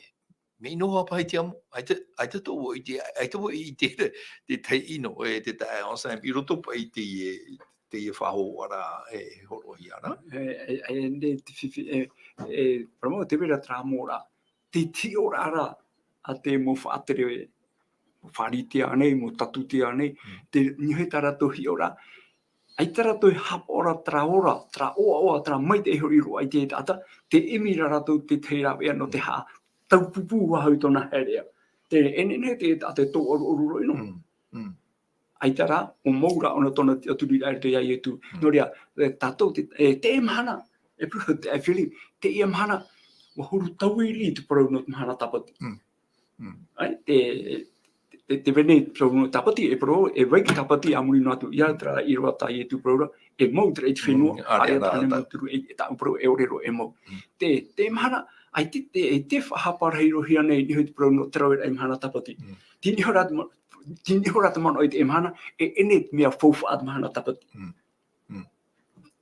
mea ʻino ā paha i te amo, ʻaita, ʻaita tō ʻoe i te, ʻaita ʻoe i te, te tahi ʻino, e, te tahi enzyme, i roto paʻi i teie, teie faʻahoʻoraʻa e hōroʻahia ra. E, e, e, nei te fifi, e, e, parau mau te vera terā mau ra, te hiʻoraʻa ra, a te mau faʻatere, mau fāritea nei, mau tatutea nei, Mm. te, nō te mea tā rātou hiʻoraʻa, ʻaita rātou e haʻapaʻo ra terā ora, terā ʻoaʻoa, terā maitaʻi hoʻi roa i te taʻata, tē ʻimi ra rātou te tahi rāveʻa nō te Mm. haʻataupupū faʻahou i tōna haereʻa. Te, e nehenehe te taʻata e tōʻoruʻoru roa ʻino. Mm. Mm. ʻAita rā, ʻo mau rā ʻōna tōna tiʻaturiraʻa i roto ia Ietu. Mm. Nō reira, e, tātou te, e, teie mahana, e parau te, e Philip, teie mahana, ʻua huru taui riʻi te parau nō te mahana tāpati. Mm. Mm. ʻAe, te, te, te vene parau nō tāpati, e parau, e vai te tāpati a muri noa atu, ia terā ʻīrava tā Ietu parau ra, e mau terā i te fenua, Mm, ʻāreʻa ʻāreʻa tāna tāna. Mau turu, e, e tāʻu parau, e ʻore roa, e mau. Mm. Te, te mahana, ʻaita te, e te faʻahapa rahi roa hia nei, i niʻa i te parau nō te raveraʻa i mahana tāpati. Mm. Tei niʻa iho rā te ma-, tei niʻa iho rā te manaʻo i te mahana, e, e nehenehe mea faufaʻa te mahana tāpati. Mm. Mm.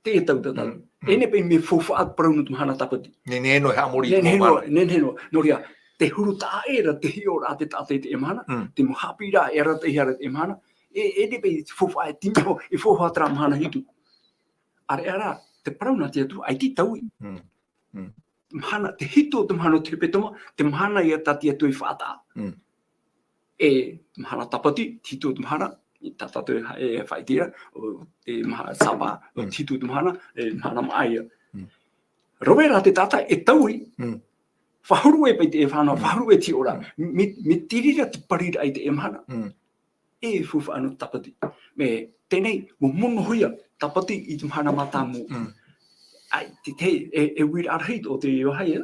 Te tau tātou. Mm. Mm. E nehenehe paʻi mea faufaʻa te parau nō te mahana tāpati. Nehenehe noa e haʻamori i te Nehenehe mau noa, mahana. nehenehe noa. Nō reira, te huru taʻa ʻē ra te hiʻoraʻa a te taʻata i teie mahana, Mm. te mau haʻapiʻiraʻa e arataʻihia ra i teie mahana, e, e nehenehe paʻi faufaʻa e tei niʻa iho, e faufaʻa terā mahana hitu. ʻĀreʻa rā, te parau nā te Atua, ʻaita i taui. Mm. Mm. Mahana, te hitu o te mahana o te hepetoma, te mahana ia tā te Atua i faʻataʻa. Mm. E mahana tāpati, te hitu o te mahana, i tā tātou e ha-, e faʻaʻite ra, ʻo te maha-, Sāpaʻa, ʻo Mm. te hitu o te mahana, e mahana maʻa ia. Mm. Rave rā te taʻata e taui, Mm. faʻahuru ʻē paʻi te e fānau, Mm. faʻahuru ʻē te hiʻoraʻa. Mm. Mea, mea te reira te pariraʻa i teie mahana. Mm. E faufaʻa nō tāpati. Mea teie nei, ʻua monohia tāpati i te mahana mātāmua. Mm. ʻAe, te, te, e, e uiraʻa rahi tō te iʻoa haia.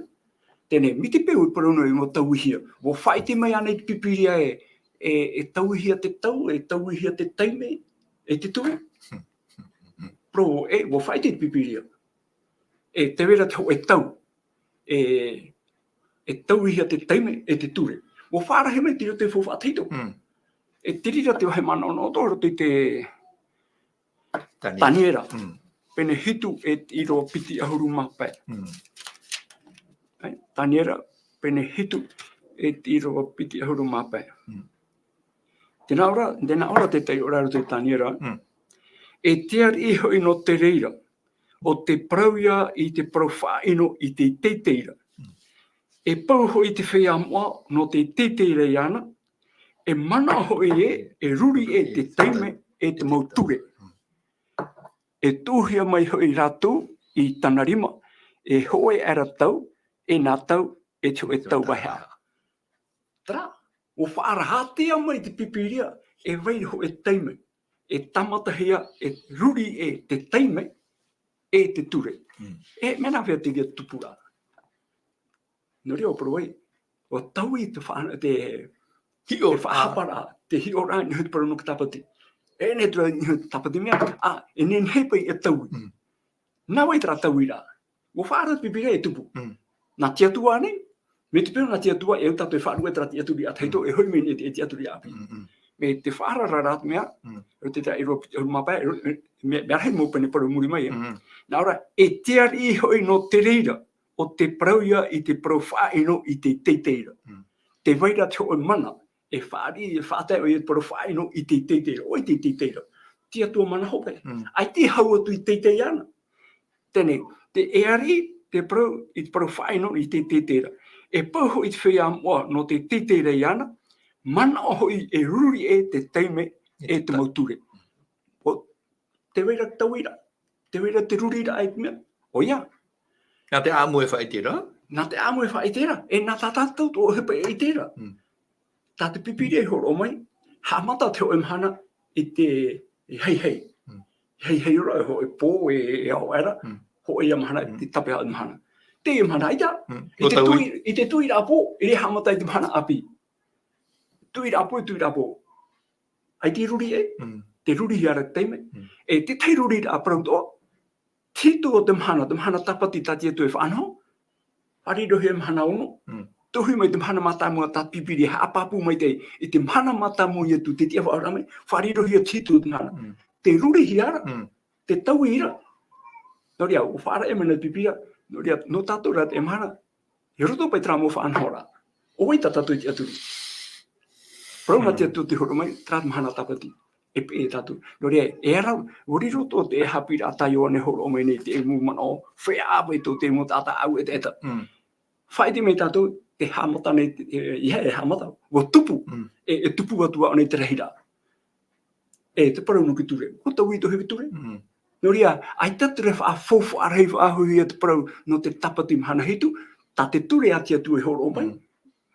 Teie nei, mai te peu e parau noa e mau tauihia. ʻUa faʻaʻite mai ānei te Pīpīria e, e, e tauihia te tau, e tauihia te taime, e te ture? Parau, e, ʻua faʻaʻite te Pīpīria. E tē vai ra te hōʻē tau. E, e tauihia te taime, e te ture. ʻUa faʻarahi mai te roto i te faufaʻa tahito. Mm. E te reira te vāhi manaʻonaʻo tō roto i te Taniera. Taniera. Mm. Pene hitu e te ʻīrava piti ʻahuru mā pae. Mm. ʻAe, Taniera, pene hitu e te ʻīrava piti ʻahuru mā pae. Mm. Tē nā ʻō ra, tē nā ʻō ra te tahi ʻō ra i roto i Taniera. Mm. E te ariʻi hoʻi nō te reira, ʻo te parau ia i te parau faʻaʻino i te teitei ra. Mm. E pau hoʻi te feiā moʻa nō te teitei ra iāna, e manaʻo hoʻi ē, e ruri ē te taime, e te mau ture. Mm. E tuʻuhia mai hoʻi rātou i tāna rima, e hōʻē aʻera tau, e nā tau, e te hōʻē tau vāhi. Terā, ʻua faʻaarataʻihia mai te Pīpīria, e vai ra hōʻē taime, e tāmatahia, e ruri ē te taime, e te ture. Mm. E mea nāfea te reira tupuraʻa? Nō reira, ʻua parau ai, ʻua taui te faʻa-, te hiʻo-, te faʻahaparaʻa, te hiʻoraʻa, i niʻa i te parau nō te tāpati. E nehenehe atu ra i niʻa i te tāpati mea, ā, e nehenehe paʻi e taui. Mm. Nā vai terā tauiraʻa? ʻUa faʻaara te Pīpīria e tupu. Mm. Nā te Atua ānei, mai te peu nā te Atua, e au tātou e faʻaruʻe terā tiʻaturiraʻa tahito, e hoʻi mai nei te, te tiʻaturiraʻa ʻāpī. Mm, mm. Mai te faʻaara ra rā te mea, Mm. ʻo te tahi ʻīrava piti ʻahuru mā pae, ʻo, mea, mea rahi mau pene parau i muri mai, e. Mm. Nā ʻō ra, e te ariʻi hoʻi nō te reira, ʻo te parau ia i te parau faʻaʻino i te teiteira. Mm. Tē vai ra te hōʻē mana, e fāriʻi, e faʻatae ʻoia i te parau faʻaʻino i te teiteira, ʻoia i te teiteira. Te Atua mana hope. Mm. ʻAita e hau atu i teitei iāna. Teie, te, e ariʻi te parau, i te parau faʻaʻino i te teiteira. E pau hoʻi te feiā moʻa nō te teiteira iāna, manaʻo hoʻi e ruri ʻē te taime e te mau ture. ʻO, tē vai ra te tauiraʻa, tē vai ra te ruriraʻa i te mea, ʻoia. Nā te ʻāmui e faʻaʻite ra? Nā te ʻāmui e faʻaʻite ra, e nā tā tātou tō ʻohipa e ʻite ra. Mm. Tā te Pīpīria i hōroʻa mai, haʻamata te hōʻē mahana i te, i haihai. Mm. Haihai ra, e hōʻē pō, e, e ao aʻera, Mm. hōʻē ia mahana, Mm. te tapeaʻe mahana. Teie mahana, ʻaita, Mm. i Nō te tau tui, i te tuiraʻa pō, e haʻamata i te mahana ʻāpī. Tuiraʻa pō, tuiraʻa pō. ʻAita e ruri ʻē, Mm. te ruri hia ra te taime. Mm. E te tahi ruriraʻa parau atoʻa, te hitu o te mahana, te mahana tāpati tā te Atua e faʻanaho, fārirohia mahana ono, Mm. tohu mai te mahana mātāmua tā Pīpīria haʻapāpū mai te, i te mahana mātāmua ia tū te tiʻa faʻaora mai, fārirohia te hitu o te mahana. Mm. Te ruri hia ra, Mm. te taui ra. Nō reira, ʻua faʻaara mai nā Pīpīria, nō reira, nō tātou rā te mahana, i roto paʻi terā mau faʻanahoraʻa. ʻO vai tā tātou i te ʻaturi. Parau nā Mm. te Atua tē hōroʻa mai, terā mahana tāpati. E peʻe tātou. Nō reira, e ara, ʻua riro tō te haʻapiʻiraʻa tā Ioane e hōroʻa mai nei te mau manaʻo, feiā ʻāvae tō te mau taʻata ʻāueʻe ʻetaʻeta. Mm. Faʻaʻite mai tātou, tē haʻamata nei, e, e, e haʻamata, ʻua tupu. Mm. E, e tupu atu ā nei te rahiraʻa. E te parau nō te ture. ʻUa taui tō hea ture. Mm. Nō reira, ʻaita te ture faʻafaufaʻa rahi faʻahou ia te parau nō te tāpati mahana hitu, tā te ture a te Atua e hōroʻa mai. Mm.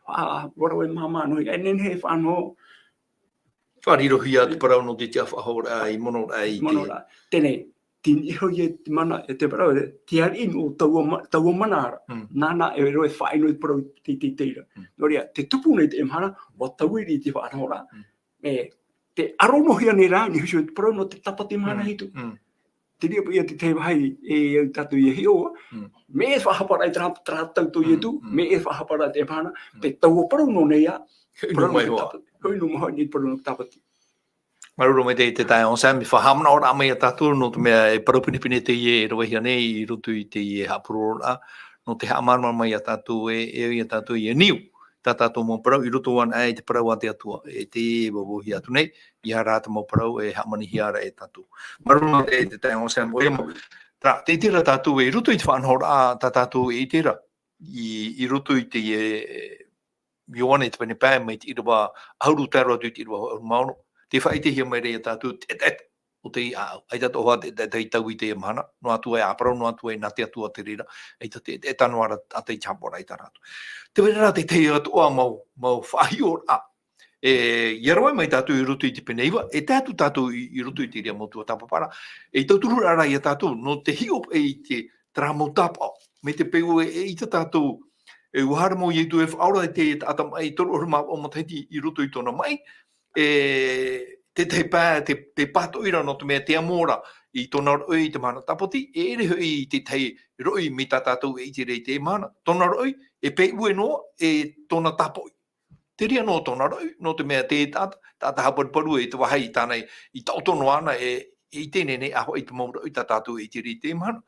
Faʻa-, ʻua rave māmā noa, e nehenehe e faʻanaho. Fārirohia te parau nō te tiʻa faʻahouraʻa i mono ra i te Mono ra. Teie, tini iho ia te mana, e te parau, e te ariʻi nō taua ma-, taua mana ra. Mm. Nāna e rave faʻaʻino i te parau i te, te, te ira. Mm. Nō reira, tē tupu nei te mahana, ʻua taui i te faʻanahoraʻa. Mm. E, tē ʻaro noa hia nei rā, nā hea te parau nō te tāpati mahana Mm. hitu. Mm. Te reira paʻi ia te tahi vāhi e au tātou ia hiʻo, Mm. mea e faʻahapa ra i terā, terā tau tō Mm, Ietu, mm. mea e faʻahapa ra te mahana, Mm. te taua parau noa nei ā, Hoʻi nō parau mai nō te hoa. tāpati. Hoʻi nō mai hoʻi nei parau nō te tāpati. Māuruuru maitaʻi te taeaʻe Sam, e faʻahaʻamanaʻoraʻa mai ia tātou, nō te mea e parau pinepine teie e ravehia nei i roto i teie haʻapurororaʻa, nō te haʻamārama mai ia tātou e, e au ia tātou ia niu, tā tātou mau parau i roto anaʻe i te parau a te Atua, e tē vauhia atu nei, ia rā te mau parau e hāmanihia ra e tātou. Māuruuru maitaʻi te taeaʻe Sam, ʻoia mau, terā, tē ʻite ra tātou e i roto i te faʻanahoraʻa, tā tātou e ʻite ra, i, i roto i te, e, Ioane te pene pae, mai te ʻīrava ʻahuru tae roa atu i te ʻīrava ʻahuru mā ono, tē faʻaʻitehia mai ra ia tātou, te, te, o te ʻāʻau. ʻAita atoʻa te, te, te tau i teie mahana, noa atu ai ā parau, noa atu ai nā te Atua te reira, ʻaita te, te, te noa ra, ʻaita i te haʻapaʻoraʻa i tā rātou. Tē vai ra te tahi atoʻa mau, mau faʻahiʻoraʻa. E, ʻia rave mai tātou i roto i te pene iva, e tae atu tātou i, i roto i te reira mau tuatāpaparaʻa. E tauturu ra ia tātou, nō te hiʻo i te, terā mau tāpaʻo. Mai te peu e, e ʻite tātou, e, ʻua haere mau Ietu e faʻaora i te taʻata maʻi toru ʻahuru mā vaʻu matahiti i roto i tōna maʻi, e, te tahi pae, te, te pātoʻi ra nō te mea te amo ra i tōna roʻi i te mahana tāpati, e ʻere hoʻi i te tahi roʻi mai tā tātou e ʻite ra i te mahana. Tōna roʻi, e pēʻue noa, e tōna tāpoʻi. Te reira noa tōna roʻi, nō te mea te taʻata, taʻata haʻaparuparu e te vāhi i tāna i, i taʻoto noa ana e, e ʻite nei nei ā hoʻi te mau roʻi tā tātou e ʻite ra i te mahana.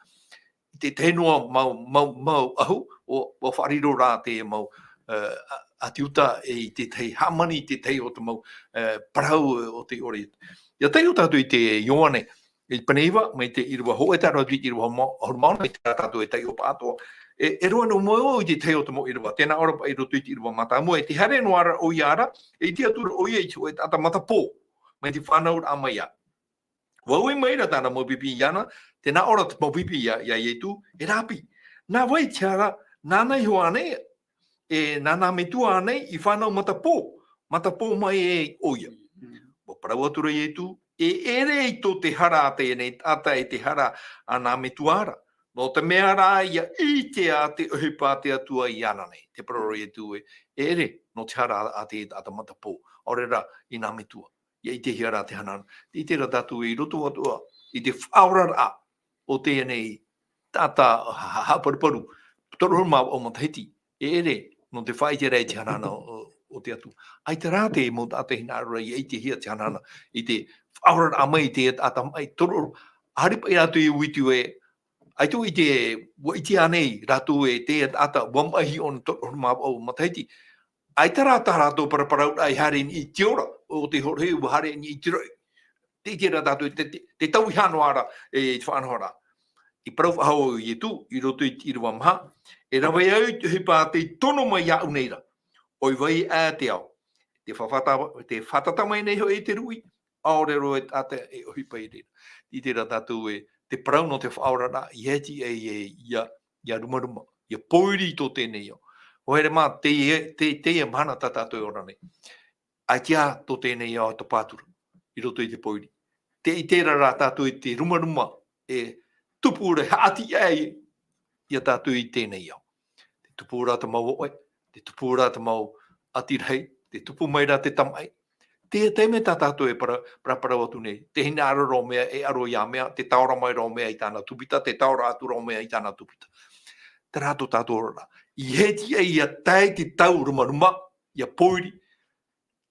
I te tahi noa mau, mau, mau ʻahu, ʻo, ʻua faʻariro rā te mau, e, a, ʻāti Iuta i te tahi hāmani, i te tahi o te mau, e, parau o te ʻore. ʻIa taiʻo tātou i te Ioane, i te pene iva, mai te ʻīrava hōʻē tae roa atu i te ʻīrava ma-, ʻahuru mā ono, mai te tātou e taiʻo pāʻatoʻa. E, e roa noa mau i te tahi o te mau ʻīrava. Tē nā ʻō ra paʻi i roto i te ʻīrava mātāmua, e tē haere noa ra ʻoia ra, e ʻite atu ra ʻoia i te hōʻē taʻata matapō, mai te fānauraʻa mai ā. ʻUa ui mai ra tāna mau pipi iāna, tē nā ʻō ra te mau pipi iā, iā Ietu, e Rāpi. Nā vai te hara, nāna iho ānei, e nā nā metua ānei i fānau matapō, matapō mai e ʻoia. Mm. ʻUa parau atu ra Ietu, e ʻere i tō te hara a teie nei taʻata e te hara a nā metua ra. Nō te mea rā, ʻia ʻite ā te ʻohipa a te Atua iāna nei. Tē parau ra Ietu ē, e ʻere, nō te hara a te taʻata matapō. ʻAore rā, i nā metua. ʻIa ʻitehia rā te hanahana. Tē ʻite ra tātou i roto atoʻa, i te faʻaoraraʻa o teie nei taʻata ha-, ha-, haʻaparuparu, toru ʻahuru mā vaʻu matahiti, e ʻere, nō te faʻaʻiteraʻa i te hanahana o, o, o te Atua. ʻAita rā te mau taʻata hinaʻaro ra ʻia ʻitehia te hanahana, i te faʻaoraraʻa mai i te taʻata maʻi toru ʻahuru, haere paʻi rātou i uiti ē, ʻAita ʻite, ʻua ʻite ānei rātou e te taʻata, ʻua maʻi hiʻo nō te toʻohuru mā vaʻu matahiti. ʻAita rā tā rātou paraparauraʻa i haere i niʻa i te ora, ʻo tē hōroʻa ʻua haere i niʻa i te roʻi. Tē ʻite ra tātou, te, te, te tau i hā noa ra, e, te faʻanahoraʻa. I parau faʻahou ʻo Ietu, i roto i te ʻīrava maha, e rave au i te ʻohipa tei tono mai iāʻu nei ra. ʻOia vai ā te ao. Te fafata-, te fātata mai nei hoʻi te ruʻi, ʻaore roa e taʻata e ʻohipa i reira. Tē ʻite ra tātou e, te parau nō te faʻaoraraʻa, ʻia iti ai e, ʻia, ʻia rumaruma, ʻia pōiri i tō teie nei ao. ʻO here mā, teie, te, teie mahana tā tātou e ora nei. ʻAita tō teie nei ao e tapaturu, i roto i te pōiri. Tē ʻite ra rā tātou i te rumaruma, e tupu ra, haʻati ai, ia tātou i teie nei ao. Te tupu ra te mau oʻe, te tupu ra te mau ʻati rahi, te tupu mai ra te tamaʻi. Te, te mea tā tātou e para, paraparau atu nei, te hinaʻaro ra ʻo mea, e aro ia mea, te taora mai ra ʻo mea i tāna tupita, te taora atu ra ʻo mea i tāna tupita. Terā tō tātou oraraʻa. ʻIa iti ai ʻia tae te tau rumaruma, ʻia pōiri,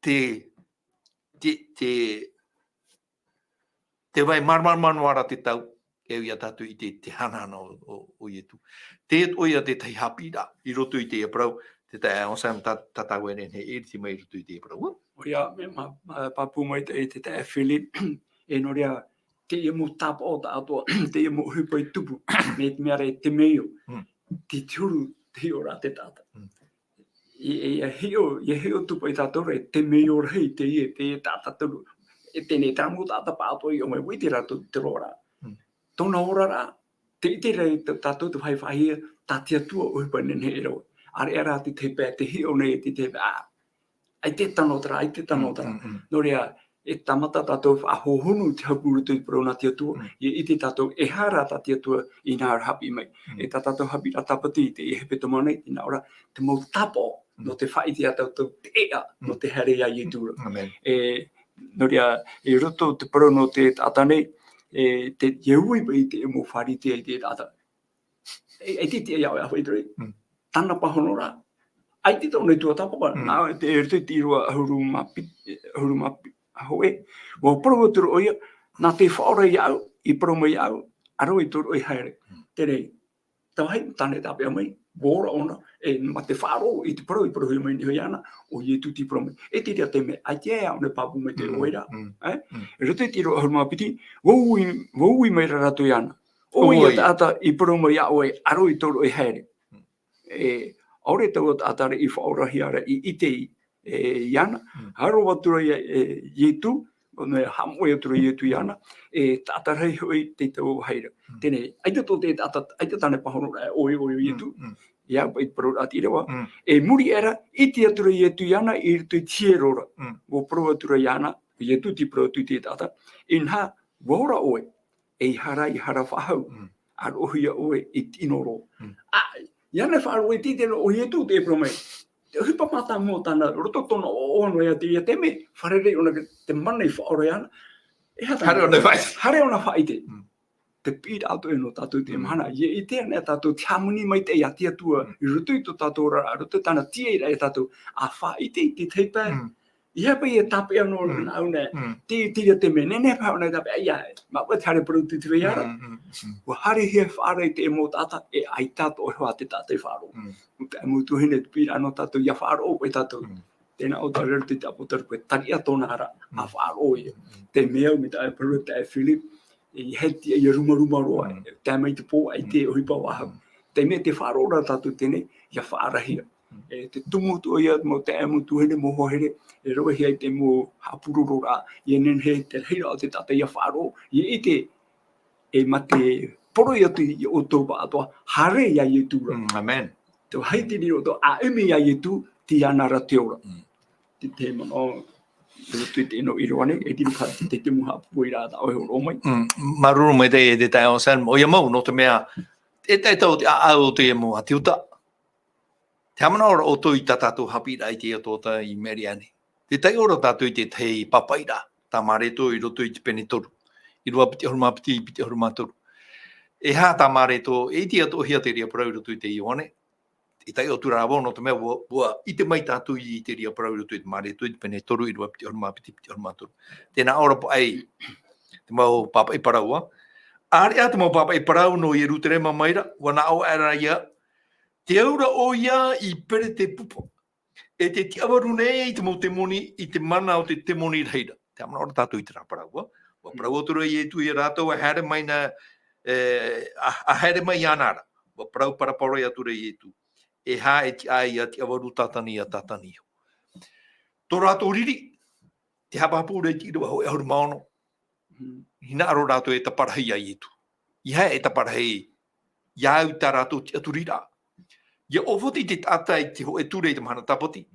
te, te, te, te vai māramarama noa ra te tau, e ia tātou i te, te hanahana o, o, o Ietu. Te, ʻoia tētahi haʻapiʻiraʻa, i roto i te parau, te taeaʻe Anselme, tā, tā tāua e nehenehe e ʻiriti mai i roto i te parau. ʻOia, mea ma-, ma-, pāpū mai te, te taeaʻe Philip, e nō reira, teie mau tāpaʻo tā atoʻa, teie mau ʻohipa i tupu, mai te mea ra e temeio, Mm. te, te huru, te hiʻo ra te taʻata. Mm. ʻIa, ʻia hiʻo, ʻia hiʻo tupu ai tātou ra, e temeio rahi teie, teie taʻata toru. E teie nei terā mau taʻata pāʻatoʻa i ʻō mai, ʻua ʻite rātou te roaraʻa. Mm. Tōna oraraʻa, tē ʻite ra tā-, tātou te vāhi faʻahou, tā te Atua ʻohipa nehenehe e rave. ʻĀreʻa rā te, te pae, tē hiʻo nei te, te, ā, ʻaita e tano terā, ʻaita e tano Mm, terā. mm, mm. Nō reira, e tāmata tātou e faʻahohonu i te haʻapiʻi i roto i te parau nā te Atua, Mm. ʻia ʻite tātou e aha rā tā te Atua i nā ʻō ra haʻapiʻi mai. Mm. E tā tātou haʻapiʻiraʻa tāpati i teie hepetoma nei, tē nā ʻō ra, te mau tāpaʻo, Mm. nō te faʻaʻite ia tātou te ʻēʻa, nō Mm. te haere ia Ietu ra. Amen. E, nō reira, i roto te parau nō te taʻata nei, e, te, ʻia ui mai te mau Pharisea i te taʻata. E, e te, te, ia, ia, ia, Mm. tāna pāhonoraʻa. ʻAita tōna tuatāpapa, Mm. nā, te, e roto i te ʻīrava ʻahuru mā piti, ʻahuru mā piti, hōʻē. ʻUa parau atu ra ʻoia, nā te faʻaora iāʻu, i parau mai iāʻu, ʻa roʻi tō roʻi haere. Mm. Terā, te vāhi tāna e tāpeʻa mai, ʻua ora ʻōna, e, mā te faʻaroʻo i te parau, i parauhia mai nei hoʻi iāna, ʻo Ietu tei parau mai. E te reira te mea, ʻaita e ʻōna e pāpū mai te Mm, ʻoe ra, mm, eh? Mm. I roto i te ʻīrava ʻahuru mā piti, ʻua ui, ʻua ui mai ra rātou iāna. ʻO ʻoia ʻOia. taʻata i parau mai iā ʻoe, ʻa roʻi tō roʻi haere. Mm. E, ʻaore taua taʻata ra i faʻaorahia ra i ʻite i, e, iāna. Mm. Haere atu ra ia, e, Ietu, nō reira haʻamoʻe atu ra Ietu iāna, e taʻata rahi hoʻi tei taua vāhi ra. Mm. Teie nei, ʻaita tō te taʻata, ʻaita tāna pāhonoraʻa, ʻoe, ʻoe, ʻoe, Mm, Ietu. mm. Ia, paʻi te parau ra te ʻīrava. Mm. E muri aʻe ra, ʻite atu ra Ietu iāna i roto i te hiero ra. Mm. ʻUa parau atu ra iāna, Ietu tei parau atu i te taʻata. Inaha, ʻua ora ʻoe, e ʻeiaha ra, ʻeiaha ra faʻahou. Mm. ʻA roʻohia ʻoe i te ʻino roa. Mm. ʻĀ, iāna e faʻaroʻo i te, te nō ʻo Ietu tei parau mai. Te ʻohipa mātāmua tāna, roto tōna ʻoʻono ia te, ia te mea, fārerei ʻōna te mana i faʻaora iāna. E aha tāna? Haere ʻōna faʻaʻite. Haere ʻōna faʻaʻite. Mm. Te piʻiraʻa atoʻa nō tātou i teie Mm. mahana. ʻIa ʻite anaʻe tātou te hāmani maitaʻi a te Atua, Mm. i roto i tō tātou oraraʻa, i roto i tāna tīaʻiraʻa ia tātou. ʻA faʻaʻite i te tahi pae. Mm. ʻEiaha paʻi e tāpeʻa noa Mm. nāʻu nei. Mm. Te, te reira te mea, nehenehe paha ʻōna e tāpeʻa, ʻia, māʻua te haere parau atu i te feiā ra. Mm, mm, mm. ʻUa haerehia e faʻaara i te mau taʻata, e ʻaita atoʻa hoʻi te taʻata i faʻaroʻo. Mm. ʻO te mau tuahine te piʻiraʻa nō tātou, ʻia faʻaroʻo paʻi tātou. Mm. Tē nā ʻō ra i te ʻāpōsetolo, ʻua tariʻa tōna ra, ʻa Mm. faʻaroʻo ia. Mm. Te mea au mai te taeaʻe Philip, e ʻeiaha e tiʻa ʻia rumaruma roa, Mm. tae mai te pō, ʻaita e Mm. ʻohipa faʻahou. Mm. Te mea tē faʻaroʻo ra tātou i teie nei, ʻia faʻaarahia. Mm. E te tumu atoʻa ia mau taeaʻe, mau tuahine, mau hoa here, e ravehia i te mau haʻapurororaʻa, ʻia nehenehe te rahiraʻa o te taʻata ʻia faʻaroʻo, ʻia ʻite, e mā te poroʻi atu ia ʻoutou pāʻatoʻa, haere ia Ietu ra. Mm, amen. Te vāhi tei reira ʻoutou, ʻa ʻimi ia Ietu, tei iāna ra te ora. Mm. Te, te manaʻo, i roto i teie ʻīrava nei, e riro paha te, te mau haʻapūairaʻa tā ʻoe e hōroʻa mai. Mm, māuruuru maitaʻi e te taeaʻe Anselme, ʻoia mau, nō te mea, e tae tātou te ʻāʻau o te mau ʻāti Iuta. Te haʻamanaʻo ra ʻoutou i tā tātou haʻapiʻiraʻa i te Atua i Meria nei. Tē taiʻo ra tātou i te tahi pāpaʻiraʻa, tā Mareko i roto i te pene toru. ʻĪrava piti ʻahuru mā piti, piti ʻahuru mā toru. E aha tā Mareko, e ʻite atoʻahia te reira parau i roto i te Ioane. E taiʻo atu ra vau nō te mea ʻua, ʻua ʻite mai tātou i te reira parau i roto i te Mareko, i te pene toru, ʻīrava piti ʻahuru mā piti, piti ʻahuru mā toru. Tē nā ʻō ra paʻi, te mau pāpaʻi parau ā, ʻĀreʻa te mau pāpaʻi parau nō Ierutarema mai ra, ʻua nā ʻō aʻera ia, te aura ʻoia i Peretepupa. E te tiʻavaru nei i te mau temoni, i te mana o te temoni rahi ra. Te haʻamanaʻo ra tātou i terā parau, ʻua. ʻUa Mm. parau atu ra Ietu ia rātou, ʻa haere mai na, e, ʻa, ʻa haere mai iāna ra. ʻUa parau paraparauraʻa atu ra Ietu. E hā e tiʻa ai ia tiʻavaru Tātani, ia Tātani iho. Tō rātou riri, te haʻapāpū ra i te ʻīrava hōʻē ʻahuru mā ono. Mm. Hinaʻaro rātou e taparahi ia Ietu. ʻEiaha e taparahi, ia au tā rātou tiʻaturi ra. ʻIa ʻōfaʻi te taʻata i te hōʻē ture i te mahana tāpati,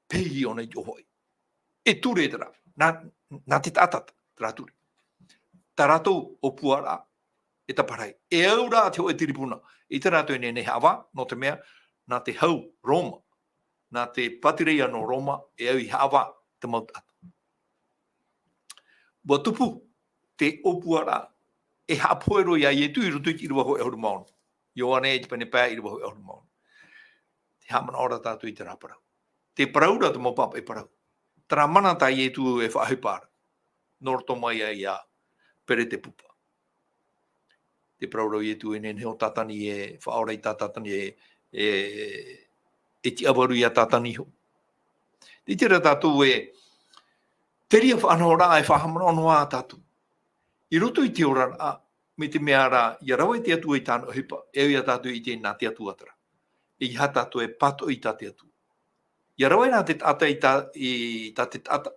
pēhi ʻōna i te ʻōfaʻi. E ture terā, nā, nā te taʻata terā ture. Tā rātou ʻōpuaraʻa, e taparahi. E au ra te hōʻē tiripuna, ʻeita rātou e nehenehe e haʻavā, nō te mea, nā te hau Roma, nā te pātireia nō Roma, e au i haʻavā te mau taʻata. ʻUa tupu te ʻōpuaraʻa, e haʻapohe roa ia Ietu i roto i te ʻīrava hōʻē ʻahuru mā ono. Ioane i te pene pae ʻīrava hōʻē ʻahuru mā ono. Te haʻamanaʻo ra tātou i terā parau. Te parau ra te mau pāpaʻi parau. Terā mana tā Ietu e faʻaʻohipa ra. Nō roto mai ai ia Peretepupa. Te parau ra Ietu e nehenehe ʻo Tātani e faʻaora i tā Tātani e, e, e tiʻavaru ia Tātani iho. Tē ʻite ra tātou ē, terā faʻanahoraʻa e faʻahaʻamanaʻo noa tātou. I roto i te oraraʻa, mai te mea ra, ʻia rave te Atua i tāna ʻohipa, e au ia tātou i ʻite nā te Atua terā. ʻEiaha tātou e pātoʻi i tā te Atua. ʻIa rave nā te taʻata i tā, i tā te taʻata,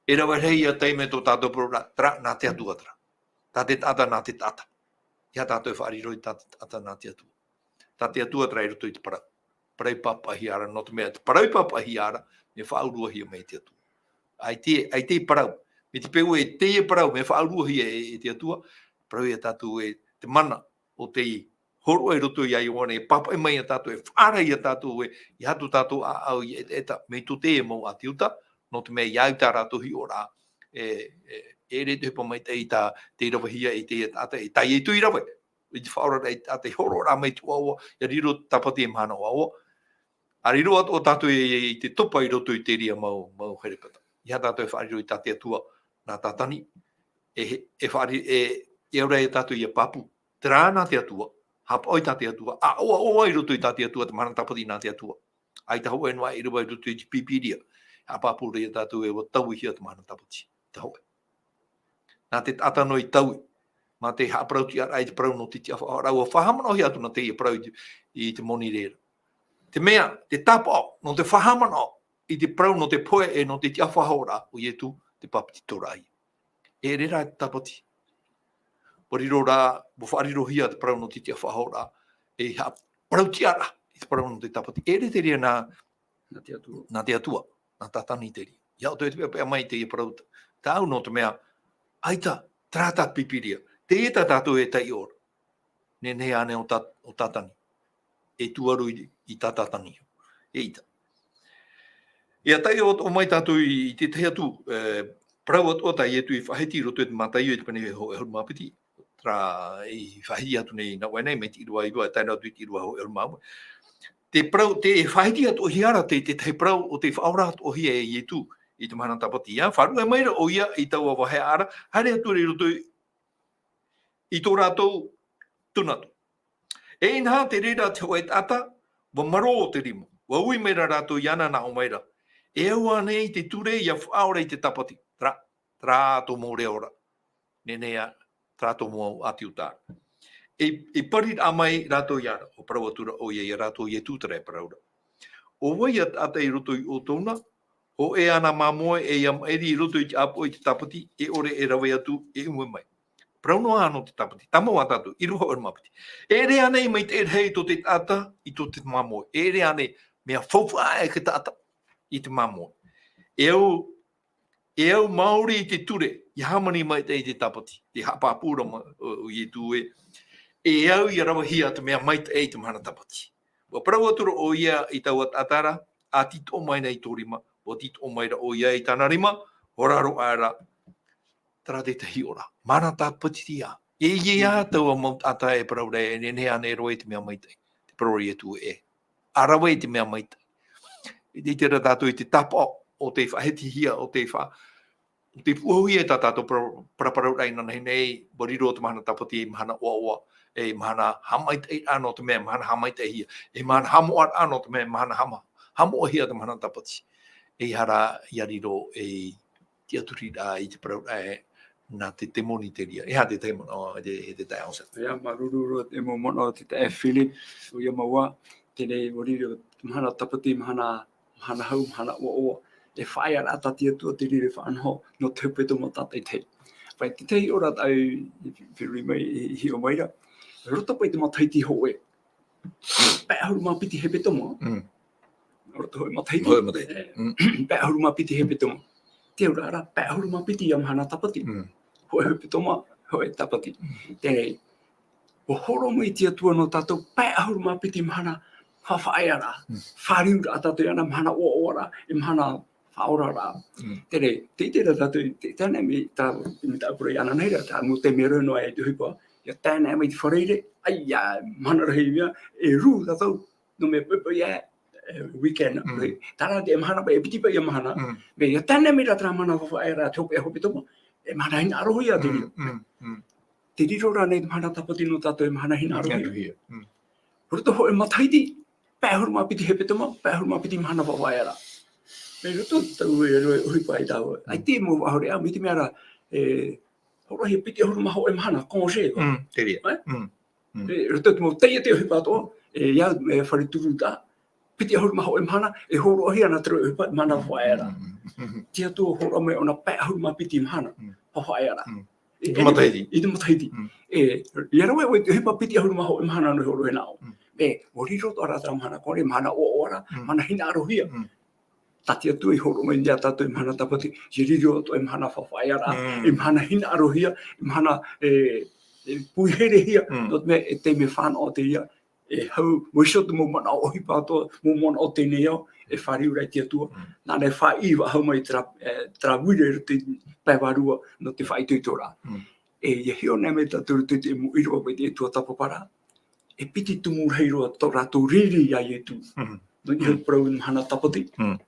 e rave rahi ia taime tō tātou parau ra, terā, nā te Atua terā. Tā te taʻata, nā te taʻata. ʻEiaha tātou e faʻariro i tā te taʻata, nā te Atua. Tā te Atua terā i roto i te parau. Parau i pāpaʻihia ra, nō te mea, te parau i pāpaʻihia ra, mea faʻauruahia mai e te Atua. ʻAita, ʻaita e parau. Mai te peu ē teie parau, mea faʻauruahia e, e te Atua, parau ia tātou ē te mana o te hōroʻa i roto ia Ioane, e pāpaʻi mai ia tātou, e faʻaara ia tātou ē, ʻeiaha tō tātou ʻāʻau i ʻetaʻeta, mai tō teie mau ʻāti Iuta, nō te mea ʻia au tā rātou hiʻoraʻa, e, e, e ʻere te ʻohipa maitaʻi i tā, tei ravehia e teie taʻata, e tā Ietu i rave. I te faʻaoraraʻa i te taʻata, e hōroʻa ra mai te ʻoaʻoa, ʻia riro te tāpati e mahana ʻoaʻoa. ʻA riro atoʻa tātou i, i te topa i roto i terā mau, mau herepeta. ʻEiaha tātou e faʻariro i tā te Atua, nā Tātani, e, e faʻari-, e, e auraʻa ia tātou ʻia pāpū. Terā nā te Atua, haʻapaʻo i tā te Atua, ʻa ʻoaʻoa i roto i tā te Atua, te mahana tāpati nā te Atua. ʻAita hōʻē noa ʻīrava i roto i te Pīpīria, haʻapāpū ra ia tātou ē ʻua tauihia te mahana tāpati. Te hōʻē. Nā te taʻata noa i taui, mā te haʻaparautiʻaraʻa i te parau nō te tiʻafaʻahoraʻa, ʻua faʻahaʻamanaʻohia atu nā teie parau i te, i te moni reira. Te mea, te tāpaʻo, nō te faʻahaʻamanaʻo i te parau nō te pohe e nō te tiʻafaʻahoraʻa, ʻo Ietu te papetitoraʻa ia. E ʻere rā te tāpati. ʻUa riro ra, ʻua faʻarirohia te parau nō te tiʻafaʻahoraʻa, e haʻaparautiʻaraʻa i te parau nō te tāpati. E ʻere terā nā, Nā te Atua. Nā te Atua, nā Tātani terā. ʻIa ʻoto e te peʻapeʻa mai teie parau tā, tāʻu nō te mea, ʻaita, terā tā Pīpīria. Teie tā tātou e taiʻo ra. Nehenehe ānei ʻo Tā-, ʻo Tātani e tūʻaro i, i tā Tātani. ʻEita. ʻIa taiʻo atoʻa mai tātou i, i te tahi atu, e, parau atoʻa tā Ietu i faʻahiti i roto i te Mātaio i te pene hō-, e hōʻē ʻahuru mā piti. Terā i faʻahiti atu nei nā ʻō nei, mai te ʻīrava iva, e tae noa atu i te ʻīrava hōʻē ʻahuru mā ua. Te parau, tē faʻahiti atoʻahia ra te, te tahi parau ʻo tē faʻaora atoʻahia e Ietu i te mahana tāpati. ʻIa faʻaruʻe mai ra ʻoia i taua vāheʻa ra, haere atu ra i roto i, i tō rātou tūnatu. E inaha, tei reira te hōʻē taʻata, ʻua marō te rima. ʻUa ui mai ra rātou iāna, nā ʻō mai ra, e au ānei te ture ʻia faʻaora i te tāpati? Terā, terā tō mau reo ra. Nehenehe ā, terā tō mau ʻāti Iuta. E, e pariraʻa mai rātou iāna, ʻua parau atu ra ʻoia ia rātou, Ietu terā e parau ra. ʻO vai ā taʻata i roto i ʻoutou na, hōʻē āna māmoe e ʻia maʻiri i roto i te ʻāpoʻo i te tāpati, e ʻore e rave atu, e ʻume mai. Parau noa nō te tāpati, tāmau ā tātou, ʻīrava hōʻē ʻahuru mā piti. E ʻere ānei maitaʻi rahi tō te taʻata i tō te māmoe? E ʻere ānei mea faufaʻa aʻe te taʻata i te māmoe? E au, e au maori i te ture, ʻia hāmani maitaʻi i te tāpati. Te haʻapāpū ra ma-, ʻo, ʻo Ietu ē, e au ʻia ravehia te mea maitaʻi i te mahana tāpati. ʻUa parau atu ra ʻoia i taua taʻata ra, ʻa tītoʻo mai na i tō rima, ʻua tītoʻo mai ra ʻoia i tāna rima, hora roa ra, terā te tahi ora. Mahana tāpati ïa. E ʻeiaha taua mau taʻata e parau ra, e nehenehe ānei e rave i te mea maitaʻi? Te parau ra Ietu ē, ʻa rave i te mea maitaʻi. ʻIte ra tātou i te tāpaʻo o te faʻahitihia, o te fa-, te puʻuhia e tā tātou para-, paraparauraʻa inanahi nei, ʻua riro te mahana tāpati ei mahana ʻoaʻoa, ei mahana haʻamaitaʻiraʻa nō te mea, mahana haʻamaitaʻihia, ei mahana haʻamoʻaraʻa nō te mea, mahana haʻama-, haʻamoʻahia te mahana tāpati. Ei hara ia riro ei tiʻaturiraʻa i te parauraʻa e nā te temoni te reira. E aha te tahi manaʻo, e te, e te taeaʻe Sam? Ia, māuruuru roa te mau manaʻo te taeaʻe Philip, ʻoia mau ā, teie ʻua riro mahana tāpati, mahana, mahana hau, mahana ʻoaʻoa. E faʻaearaʻa tā te Atua te reira e faʻanaho, nō te hepetoma tātaʻitahi. Paʻi te tahi ora tāʻu i feruri mai, i hiʻo mai ra. Roto paʻi te matahiti hōʻē. Pae ʻahuru mā piti hepetoma. Mm. Roto hōʻē matahiti. Hōʻē matahiti. E, Mm. pae ʻahuru mā piti hepetoma. Te auraʻa ra, pae ʻahuru mā piti ia mahana tāpati. Mm. Hōʻē hepetoma, hōʻē tāpati. Mm. Teie, ʻua hōroʻa mai te Atua nō tātou pae ʻahuru mā piti mahana fa-, faʻaearaʻa. Mm. Fāriuraʻa tātou iāna, mahana ʻoaʻoaraʻa, e mahana faʻaoraraʻa. Mm. Teie, tē ʻite ra tātou, te, teie nei, tā, i te tāpura inanahi ra, tā, nō te mea roa noa e te ʻohipa, ʻia tae noa mai te Faraire, ʻaita, mahana rahi mea, e rū tātou, nō te mea poʻipoʻi ā, e, weekend, Mm. rohi. Terā te mahana, e piti paʻi ia mahana, Mm. mea ʻia tae noa mai ra terā mahana fa-, faʻaearaʻa, te hōpeʻa hepetoma, e mahana hinaʻarohia te Mm, riro. mm, mm. Te riro ra nei te mahana tāpati nō tātou e mahana hinaʻarohia. Hinaʻarohia. Mm. Roto hōʻē matahiti, pae ʻahuru mā piti hepetoma, pae ʻahuru mā piti mahana fa-, faʻaearaʻa. Mea roto tātou e rave ʻohipa i tāua. Mm. ʻAita e mau faʻahoʻiraʻa, mai te mea ra, e, hōroʻahia piti ʻahuru mā hōʻē mahana, congé, ʻua. Mm, te reira. E? Mm, mm. E, roto te mau taiete ʻohipa atoʻa, e, ia, e, fare turu tā, piti ʻahuru mā hōʻē mahana, e hōroʻahia ana te reira ʻohipa, mahana faʻaearaʻa. Mm, mm, mm, mm. Te Atua hōroʻa mai ʻōna pae ʻahuru mā piti mahana, Mm. fa-, faʻaearaʻa. Mm. E, I te matahiti. I te matahiti. Mm. E, ʻia rave ʻoe, te ʻohipa piti ʻahuru mā hōʻē mahana nō hōroʻa e nā ʻō. Mm. E, ʻua riro atoʻa ra terā mahana, kore, mahana ʻoaʻoaraʻa, Mm. mahana hinaʻarohia. Mm. Tā te Atua i hōroʻa mai ia tātou e mahana tāpati, ʻia riro atoʻa e mahana fa-, faʻaearaʻa, Mm. e mahana hinaʻarohia, e mahana, e, e, pū herehia, Mm. nō te mea, e taime fānaʻo te reira, e hau, ʻua iho te mau manaʻo ʻohipa atoʻa, mau manaʻo o teie nei ao, e fāriu ra i te Atua. Mm. Nāna e faʻaʻī faʻahou mai terā, e, terā uira i roto i te pae vārua, nō te faʻaitoitoraʻa. Mm. E, ʻia hiʻo noa mai tātou i roto i te mau ʻīrava paʻi te Atua tāpaparaʻa. E piti tumu rahi roa tō rātou riri iā Ietu. Mm. Nō niʻa i te Mm. parau mahana tāpati. Mm.